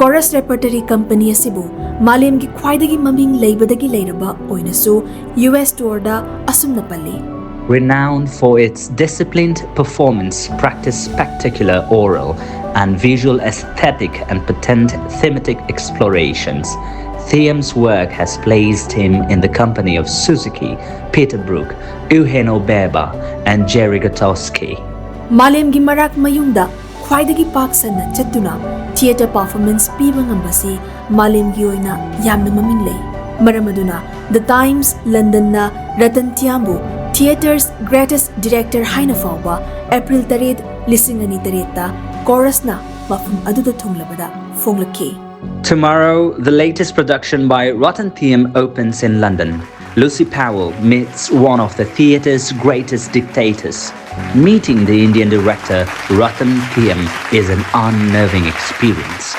ꯀꯣꯔꯁ ꯔꯦꯄꯔꯇꯔꯤ ꯀꯝꯄꯅꯤ ꯑꯁꯤꯕꯨ ꯃꯥꯂꯦꯝꯒꯤ ꯈ꯭ꯋꯥꯏꯗꯒꯤ ꯃꯃꯤꯡ ꯂꯩꯕꯗꯒꯤ ꯂꯩꯔꯕ ꯑꯣꯏꯅꯁꯨ ꯌꯨ ꯑꯦꯁ ꯇꯣꯔꯗ ꯑꯁꯨꯝꯅ ꯄꯜꯂꯤ꯫ Renowned for its disciplined performance, practice spectacular oral and visual aesthetic and patent thematic explorations, Thiam's work has placed him in the company of Suzuki, Peter Brook, Eugenio Beba, and Jerry Grotowski. ꯃꯥꯂꯦꯝꯒꯤ ꯃꯔꯥꯛ ꯃꯌꯨꯡꯗ ꯈ꯭ꯋꯥꯏꯗꯒꯤ ꯄꯥꯛ ꯁꯟꯅ ꯆꯠꯇꯨꯅ theatre performance ꯄꯤꯕ ꯉꯝꯕꯁꯤ ꯃꯥꯂꯦꯝꯒꯤ ꯑꯣꯏꯅ ꯌꯥꯝꯅ ꯃꯃꯤꯡ ꯂꯩ꯫ ꯃꯔꯝ ꯑꯗꯨꯅ The Times Londonꯅ Ratan ꯊꯤꯌꯥꯝꯕꯨ Theatre's Greatest Director ꯍꯥꯏꯅ ꯐꯥꯎꯕ ꯑꯦꯄ꯭ꯔꯤꯜ ꯇꯔꯦꯠ, ꯂꯤꯁꯤꯡ ꯑꯅꯤ ꯇꯔꯦꯠꯇ ꯀꯣꯔꯁꯅ ꯃꯐꯝ ꯑꯗꯨꯗ ꯊꯨꯡꯂꯕꯗ ꯐꯣꯡꯂꯛꯈꯤ꯫ Tomorrow, the latest production by Ratan Thiam opens in London. Lucy Powell meets one of the theatre's greatest dictators. Meeting the Indian director Ratan Thiam is an unnerving experience.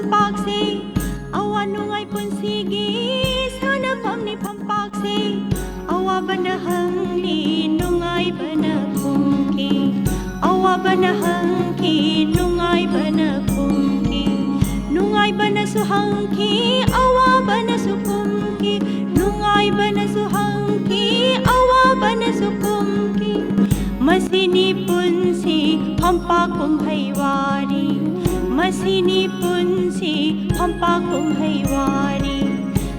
ꯐꯝꯄꯥꯛꯁꯦ, ꯑꯋꯥ ꯅꯨꯡꯉꯥꯏ ꯄꯨꯟꯁꯤꯒꯤ ꯁꯥꯟꯅꯐꯝꯅꯤ ꯐꯝꯄꯥꯛꯁꯦ꯫ ꯑꯋꯥꯕꯅ ꯍꯪꯂꯤ, ꯅꯨꯡꯉꯥꯏꯕꯅ ꯈꯨꯝꯈꯤ꯫ ꯑꯋꯥꯕꯅ ꯍꯪꯈꯤ, ꯅꯨꯡꯉꯥꯏꯕꯅ ꯈꯨꯝꯈꯤ꯫ ꯅꯨꯡꯉꯥꯏꯕꯅꯁꯨ ꯍꯪꯈꯤ, ꯑꯋꯥꯕꯅꯁꯨ ꯈꯨꯝꯈꯤ꯫ ꯅꯨꯡꯉꯥꯏꯕꯅꯁꯨ ꯍꯪꯈꯤ, ꯑꯋꯥꯕꯅꯁꯨ ꯈꯨꯝꯈꯤ꯫ ꯃꯁꯤꯅꯤ ꯄꯨꯟꯁꯤ ꯐꯝꯄꯥꯛ ꯀꯨꯝꯍꯩ ꯋꯥꯔꯤ꯫ ꯃꯁꯤꯅꯤ ꯄꯨꯟꯁꯤ ꯐꯝꯄꯥꯛ ꯀꯨꯝꯍꯩ ꯋꯥꯔꯤ꯫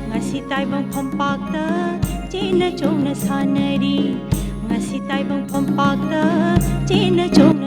ꯉꯁꯤ ꯇꯥꯏꯕꯪ ꯐꯝꯄꯥꯛꯇ ꯆꯦꯟꯅ ꯆꯣꯡꯅ ꯁꯥꯟꯅꯔꯤ꯫ ꯉꯁꯤ ꯇꯥꯏꯕꯪ ꯐꯝꯄꯥꯛꯇ ꯆꯦꯟꯅ ꯆꯣꯡ